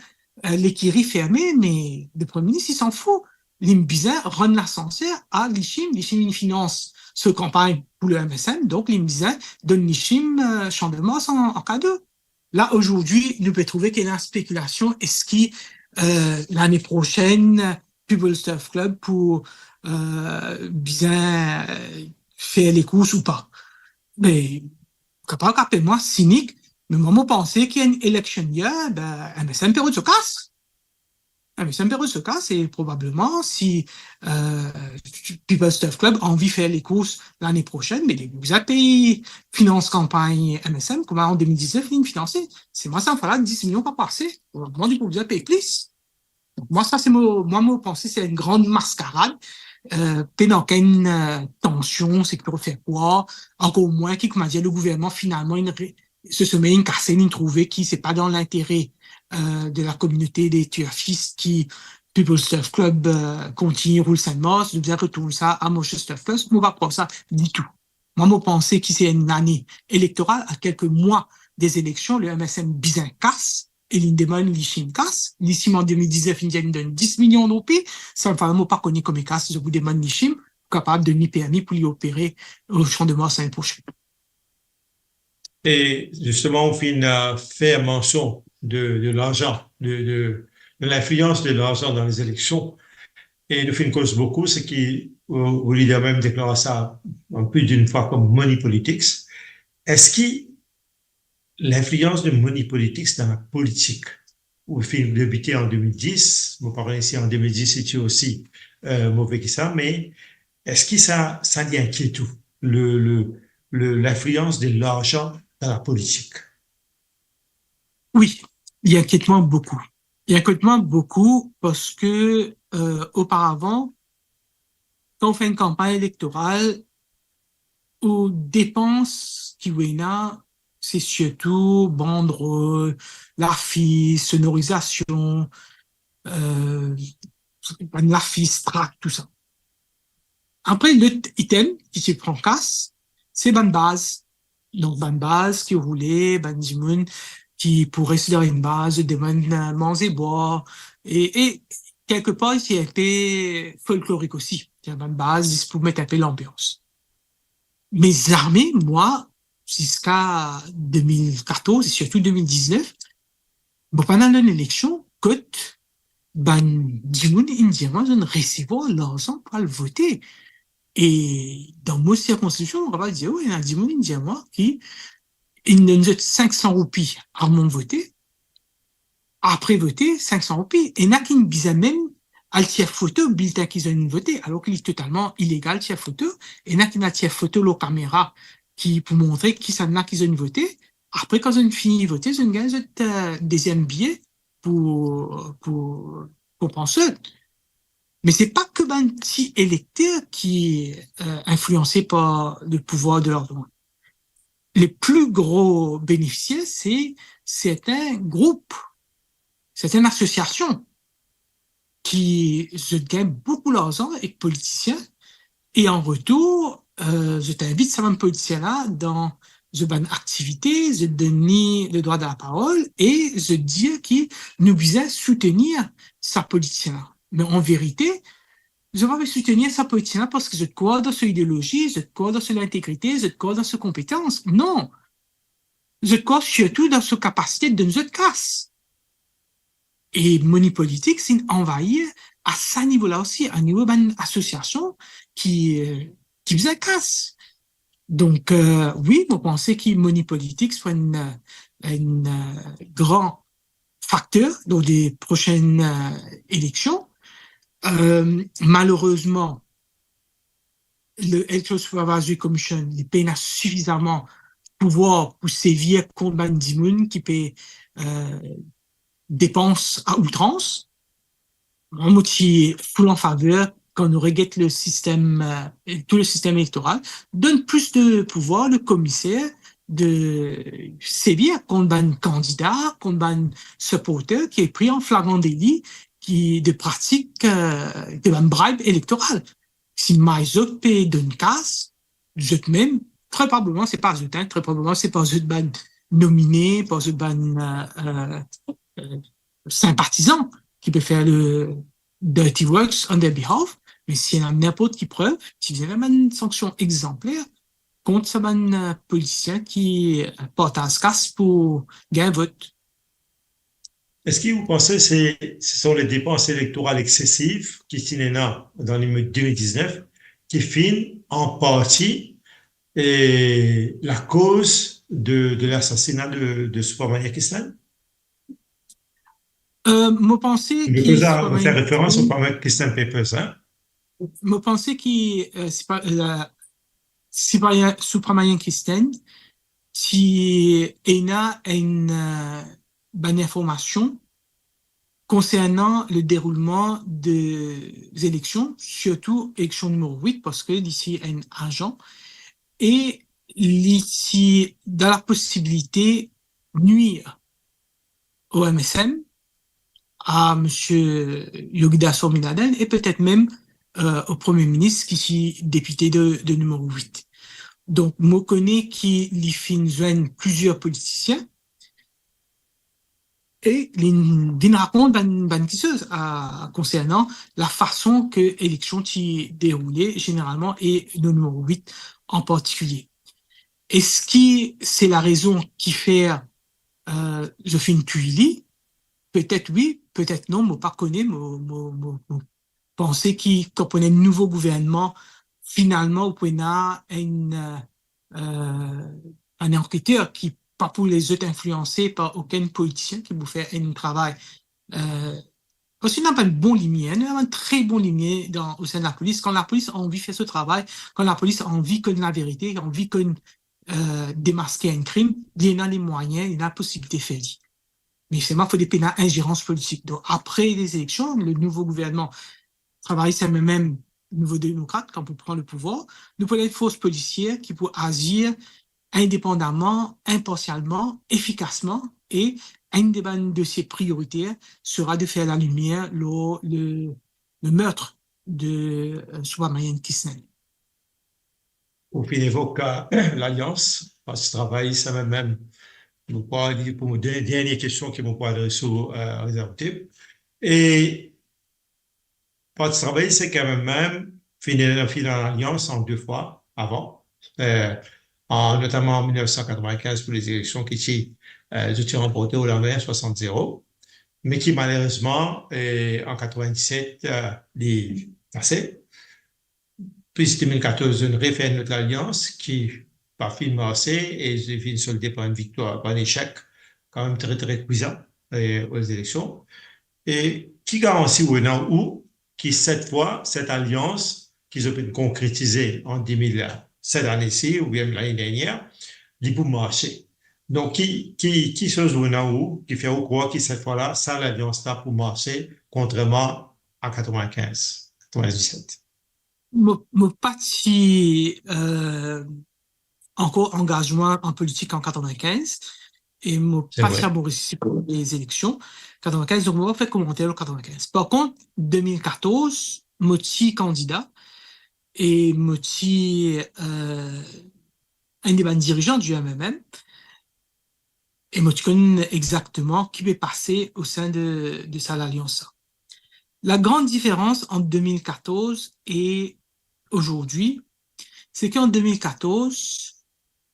eh, lekiri ferme, me le premie minis, li s'en fout. Li bizin rann lasanser a Lishim, Lishim inn finans so kanpagn pou le M S M, donk li bizin donn Lishim, eh, Champ de Mars an, an kado. La, azordi, nou pe trouve ki ena spekilasion, eski, eh, lane prosenn, People's Turf Club pou, eh, bizin, eh, fer lekours ou pa. Me, kapav apel mwa sinik, me mwa, mo panse ki enn election year, be, M S M pe rod so kas. M S M pe rod so kas, e probableman, si, eh, People's Turf Club anvi fer lekours lane prosenn, me li pou bizin pey finans kanpagn M S M, kouma an de mil diznef, li finanse. Se mwa, sa fala dis milion pa ase. Probableman, li pou bizin pey plis. Donk, mwa, sa se mo, mwa, mo panse se enn gran maskarad, eh, pena okenn, eh, tansion, seki pou fer krwar, ankor mwin ki, koumadir, le gouvernman, finalman, inn re-, so some inn kase, inn trouve ki se pa dan lintere, eh, de lakominote de turfis ki People's Turf Club, eh, kontign roul Sint Mars, nou bizin retourn sa a Marshes Turf Club, mo pa krwar sa ditou. Mwa, mo panse ki se enn lane elektoral, a kelke mwa de eleksion, le M S M bizin kas, e li demann Lishim kas. Lishim an de mil diznef, inn dir li donn dis milion roupi, sa fala mo pa kone konbien kas zot pou demann Lishim pou kapav donn li permi pou li opere o Champ de Mars lane prosenn. E zisteman, ou finn, euh, fer mansion de, de larzan, de, de, de linflians de larzan dan lezeleksion. E nou finn koz boukou, seki, ou, ou lider mem deklar sa plis dinn fwa kom money politics. Eski linflians de money politics dan lapolitik, ou finn debite an de mil dis, mo pa kone si an de mil dis li ti osi, euh, move ki sa, me eski sa, sa li inkiet ou, le, le, le, linflians de larzan dan lapolitik? Wi, li inkiet mwa boukou. Li inkiet mwa boukou parski, euh, oparavan, kan ou fer enn kanpagn elektoral, ou depans ki ou ena, se sirtou bandrol, lafis, sonorizasion, euh, bann lafis, trak, tou sa. Apre, lot item ki ti pran kas, se bann baz. Donk, bann baz ki roule, bann dimoun ki pou res dan enn baz, demann, euh, manze, bwar, e, e kelkepar, se inpe folklorik osi. Ti ena bann baz zis pou met inpe lanbians. Me zame, mwa, ziska de mil katorz, e sirtou de mil diznef, mo pa ena enn eleksion kot bann dimoun inn dir mwa zot inn resevwar larzan pou al vote. E dan mo sirkonskripsion, mo kapav dir, wi, ena dimoun inn dir mwa ki inn donn zot sink san roupi avan vote, apre vote, sink san roupi. Ena ki'nn bizin mem al tir foto biltin ki zot inn vote, alor ki li totalman ilegal tir foto. Ena ki'nn al tir foto lor kamera ki pou montre kisannla ki zot inn vote. Apre, kan zot inn fini vote, zot inn gagn zot, euh, deziem biye pou, pou, pou pran zot. Me se pa ke bann ti elekter ki, euh, inflianse par le pouvwar de larzan. Le pli gro benefisier, se sertin group, sertin asosiasion ki zot gagn boukou larzan ek politisien, e an retour, euh, zot invit sa bann politisien la dan zot bann aktivite, zot donn li le drwa de la parol e zot dir ki nou bizin soutenir sa politisien la. Me an verite, zot pa pe soutenir sa politisien la parski zot krwar dan so ideolozi, zot krwar dan so lintegrite, zot krwar dan so konpetans. Non. Zot krwar sirtou dan so kapasite donn zot kas. E money politics inn anvayir a sa nivo la osi, a nivo bann asosiasion ki, euh, ki bizin kas. Donk, euh, wi, mo panse ki money politics pou enn, enn, euh, gran fakter dan le prosenn, euh, eleksion. Euh, malerezman, le Electoral Supervisory Commission, li pena sifizaman pouvwar pou servi kont bann dimoun ki pe, euh, depans a outrans. Mwa, mo ti full an faver kan nou reget le sistem, euh, tou le sistem elektoral, donn plis de pouvwar le komiser de servi kont bann kandida, kont bann siporter ki pe pri an flagran deli ki de pratik, euh, de bann bribe elektoral. Si may zot pe donn kas, zot mem, tre probableman se pa zot, hein, tre probableman se pa zot bann nomine, pa zot bann, euh, euh, euh, sinpatizan ki pe fer le dirty works on their behalf, me si ena ninport ki prev, ti bizin ena bann sanksion exanpler kont sa bann, euh, politisien ki, euh, partaz kas pou gagn vot. Eski ou panse se, se son le depans elektoral eksesif ki ti ena dan lane de mil diznef ki finn an parti, e, lakoz de, de lasasina de, de Subrahmanyam Krishnann? Euh, mo panse ki Subrahmanyam Krishnann, mo panse ki, euh, Subra-, euh, Subra-, Subrahmanyam Krishnann ti ena enn, euh, bann informasion konsernan le deroulman de zeleksion, sirtou eleksion nimero wit, parski li ti enn azan, e li ti dan laposibilite nwir o M S M, a misie Yogidas Swaminathan e petet mem, euh, o Premie Minis ki ti depite de, de nimero wit. Donk, mo kone ki li finn zwenn plizier politisien e li vinn rakont bann, bann kiksoz, a, konsernan lafason ki eleksion ti deroule zeneralman e dan nimero wit an partikilie. Eski se larezon ki fer, euh, zot finn touy li? Petet wi, petet non, mo pa kone, mo, mo, mo, mo panse ki kan pou ena enn nouvo gouvernman, finalman, ou pou ena enn, euh, euh, enn anketer ki pa pou les zot inflianse par okenn politisien, ki pou fer enn travay, euh, parski nou ena bann bon limier, nou ena bann tre bon limier dan, o sein de lapolis. Kan lapolis anvi fer so travay, kan lapolis anvi konn laverite, anvi konn, euh, demaske enn krim, li ena lemwayin, li ena posibilite fer li. Me selman, fode pena inzerans politik. Donk, apre lezileksion, le nouvo gouvernman, Travayis MMM, Nouvo Demokrat, kan pou pran le pouvwar, nou pou ena enn fors polisie ki pou azir indepandaman, inparsialman, efikasman, e enn de bann dosie prioriter sera de fer lalimier lor le, le meurtre de, euh, Subramanian Krishnan. Ou finn evok, euh, lalians, parski Travayis MMM, mo krwar, li pou mo de-, dernie kestion ki mo pou adres ou, euh, Rezerv Tip. E Parti Travayis ek MMM finn, finn an lalians an de fwa avan, euh, an, notaman an mil nef san katrovin-kinz pou lezileksion ki ti, euh, zot ti ranporte ola swasant zero, me ki malerezman, euh, an katrovin-diset, euh, li kase. Plis de mil katorz, zot refer enn lot lalians ki pa finn marse e zot finn solde par enn viktwar, par enn esek, kanmem tre, tre kwizan, e, o lezileksion. E ki garanti ou ena ou ki set fwa, set alians ki zot finn konkretize an de mil, set ane si oubien lane dernie, li pou marse? Donk, ki, ki, ki soz ou ena ou ki fer ou krwar ki set fwa la, sa lalians la pou marse, kontrerman a katrovin-kinz, katrovin-diset? Mo, mo pa ti, euh, ankor angaz mwa an politik an katrovin-kinz, e mo pa ti a Moris pou lezileksion katrovin-kinz, donk mo pa fer komanter lor katrovin-kinz. Par kont, de mil katorz, mo ti kandida, e mo ti, euh, enn de bann dirizan di MMM, e mo ti konn exakteman ki pe pase o sein de, de sa lalians la. La grande différence entre deux mille quatorze et aujourd'hui, c'est qu'en deux mille quatorze,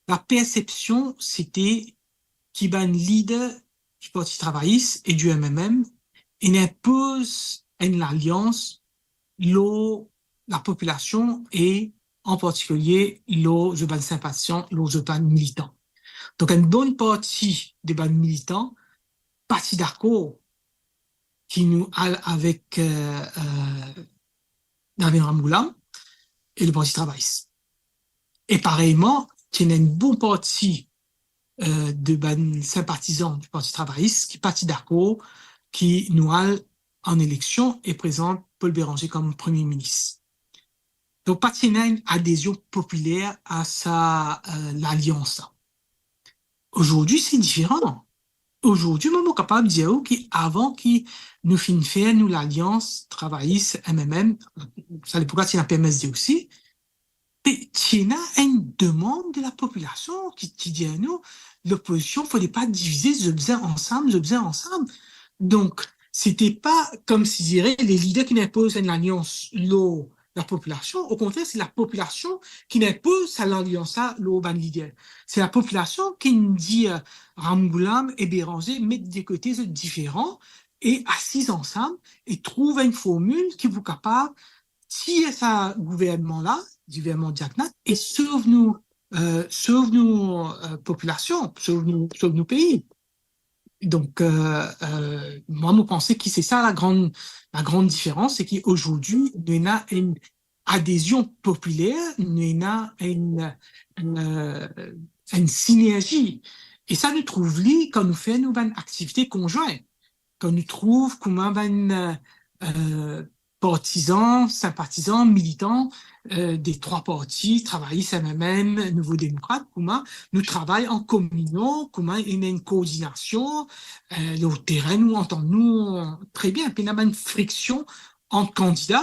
la perception, c'était ki bann lider di Parti Travayis e di MMM inn inpoz enn lalians lor lapopilasion e an partikilie lor zot bann sinpatizan, lor zot bann militan. Donk, enn bon parti de bann militan pa ti dakor ki nou al avek, euh, euh, Navin Ramgoolam e le Parti Travayis. E pareyman, ti ena enn bon parti, euh, de bann sinpatizan di Parti Travayis ki pa ti dakor ki nou al an eleksion e prezant Paul Bérenger kom Premie Minis. Donk, pa ti ena enn adezion popiler a sa, euh, lalians la. Azordi, se diferan. Azordi, mwa, mo kapav dir ou ki avan ki nou finn fer nou lalians Travayis, MMM, sa lepok la ti ena P M S D osi, pe ti ena enn demann de lapopilasion ki, ki dir nou, lopozision, fode pa divize, zot bizin ansam, zot bizin ansam. Donk, se ti pa, koumsi dire, le lider ki inn inpoz enn lalians lor lapopilasion, okontrer, se lapopilasion ki inn inpoz sa lalians la lor bann lider. Se lapopilasion ki inn dir Ramgoolam e Bérenger met de kote zot diferan e asiz ansam e trouv enn formil ki pou kapav tir sa gouvernman la, gouvernman Jagannath, e sov nou, euh, sov nou, euh, popilasion, sov nou, sov nou pei. Donk, euh, euh, mwa, mo panse ki se sa la gran, la gran diferans, se ki azordi, nou ena enn adezion popiler, nou ena enn, euh, enn sinerzi. E sa, nou trouv li kan nou fer nou bann aktivite konzwin, kan nou trouv kouma bann, euh, partizan, sinpatizan, militan, euh, de trwa parti, Travayis, MMM, Nouvo Demokrat, kouma nou travay an kominion, kouma ena enn koordinasion, euh, lor terin, nou antann nou tre bien, pena bann friksion ant kandida,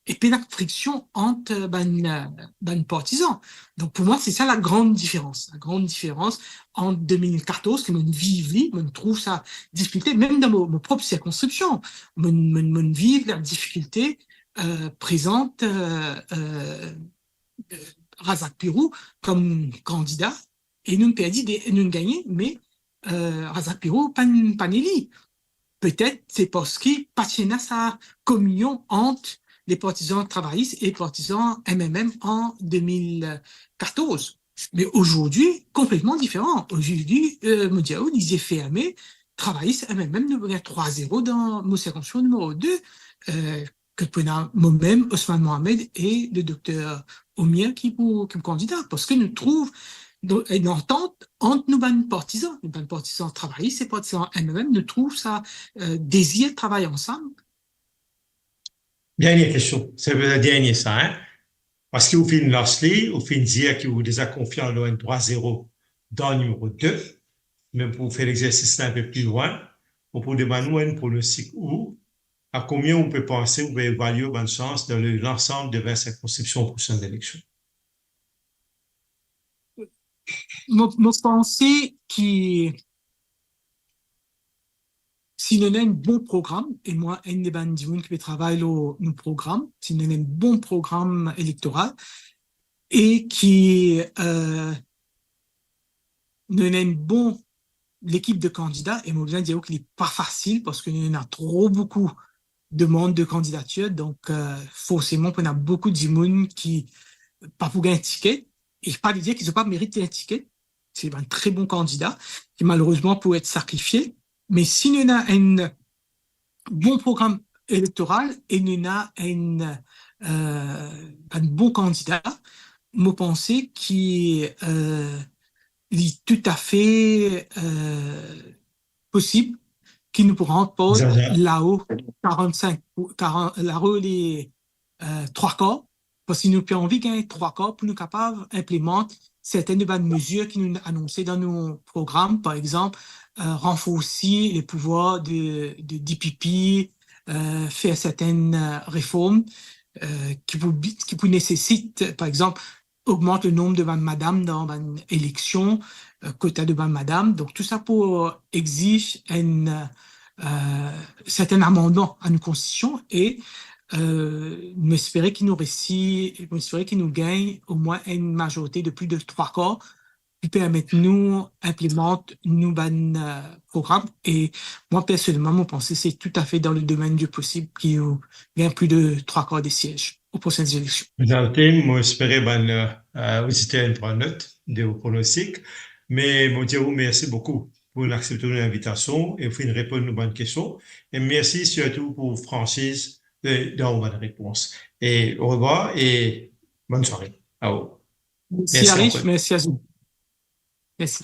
e pena friksion ant, euh, bann, euh, bann partizan. Donk, pou mwa, se sa la gran diferans. La gran diferans ant de mil katorz, ki mo'nn viv li, mo'nn trouv sa difikilte, mem dan mo, mo prop sirkonskripsion, mo'nn, mo'nn, mo'nn viv la difikilte, euh, prezant, euh, euh, euh, Razak Pirou kom kandida, e nou perdi de, nou gagne, me, euh, Razak Pirou pa, pa ni li. Petet se parski pa ti ena sa kominion ant le partizan travayis e partizan M M M an de mil katorz. Me azordi, konpletman diferan. Azordi, euh, mo dir ou, lizie ferme, travayis M M M, nou gagn trwa zero dan mo sirkonskripsion nimero de, euh, ke pou ena momem, Osman Mohamed e le dokter Omir ki pou, ki pou kandida. Parski nou trouv, dan, enn antant ant nou bann partizan, nou bann partizan travayis e partizan M M M, nou trouv sa, euh, dezir travay ansam. Dernie kestion, se le dernie sa, hein? Parski ou finn lans li, ou finn dir ki ou deza konfian lor enn trwa zero dan nimero de, me pou fer lexersis la enn pe pli lwin, mo pou demann ou enn pronostik ou, a konbien ou pe panse ou pe evalie bann sans dan le, lansam de vin sirkonskripsion prosenn eleksion? Mo, mo panse ki si nou ena enn bon program, e mwa enn de bann dimoun ki pe travay lor nou program, si nou ena enn bon program elektoral, e ki, euh, nou ena enn bon lekip de kandida, e mo bizin dir ou ki li pa fasil, parski nou ena tro boukou demann de kandidatir, donk, euh, forseman pou ena boukou dimoun ki pa pou gagn tiket, e pa vedir ki zot pa merit gagn tiket, se bann tre bon kandida, ki malerezman pou et sakrifie. Me si nou ena enn bon program elektoral e nou ena enn, euh, bann bon kandida, mo panse ki, euh, li toutafe, euh, posib ki nou pou ranport Zaza. Lao karant-sink pou, karant, lao le, euh, trwa kar, parski nou pe anvi gagn trwa kar pou nou kapav inplimant sertenn de bann mezir ki nou anonse dan nou program, par exanp, euh, ranforsi le pouvwar de, de D P P, euh, fer sertenn, euh, reform, euh, ki pou bi-, ki pou nesesit, par exanp, ogmant le nonb de bann madam dan bann eleksion, euh, kota de bann madam. Donk, tou sa pou, euh, exiz enn, euh, sertenn amannman a nou konstitision e, euh, nou espere ki nou resi, nou espere ki nou gagn omwin enn mazorite de plis de trwa kar ki permet nou inplimant nou bann, euh, program. E mwa, personelman, mo panse se toutafe dan le domenn di posib ki nou gagn plis de trwa kar de siez o prosenn eleksion. Mezanmi, mo espere bann, euh, oditer inn pran not de ou pronostik, me mo dir ou mersi boukou pou aksepte nou linvitasion e finn reponn nou bann kestion. E mersi sirtou pou fransiz de, dan ou bann repons. E orevwar e bonn sware a ou. Mersi, Mersi Arif, ankor. Mersi a zot. Mersi.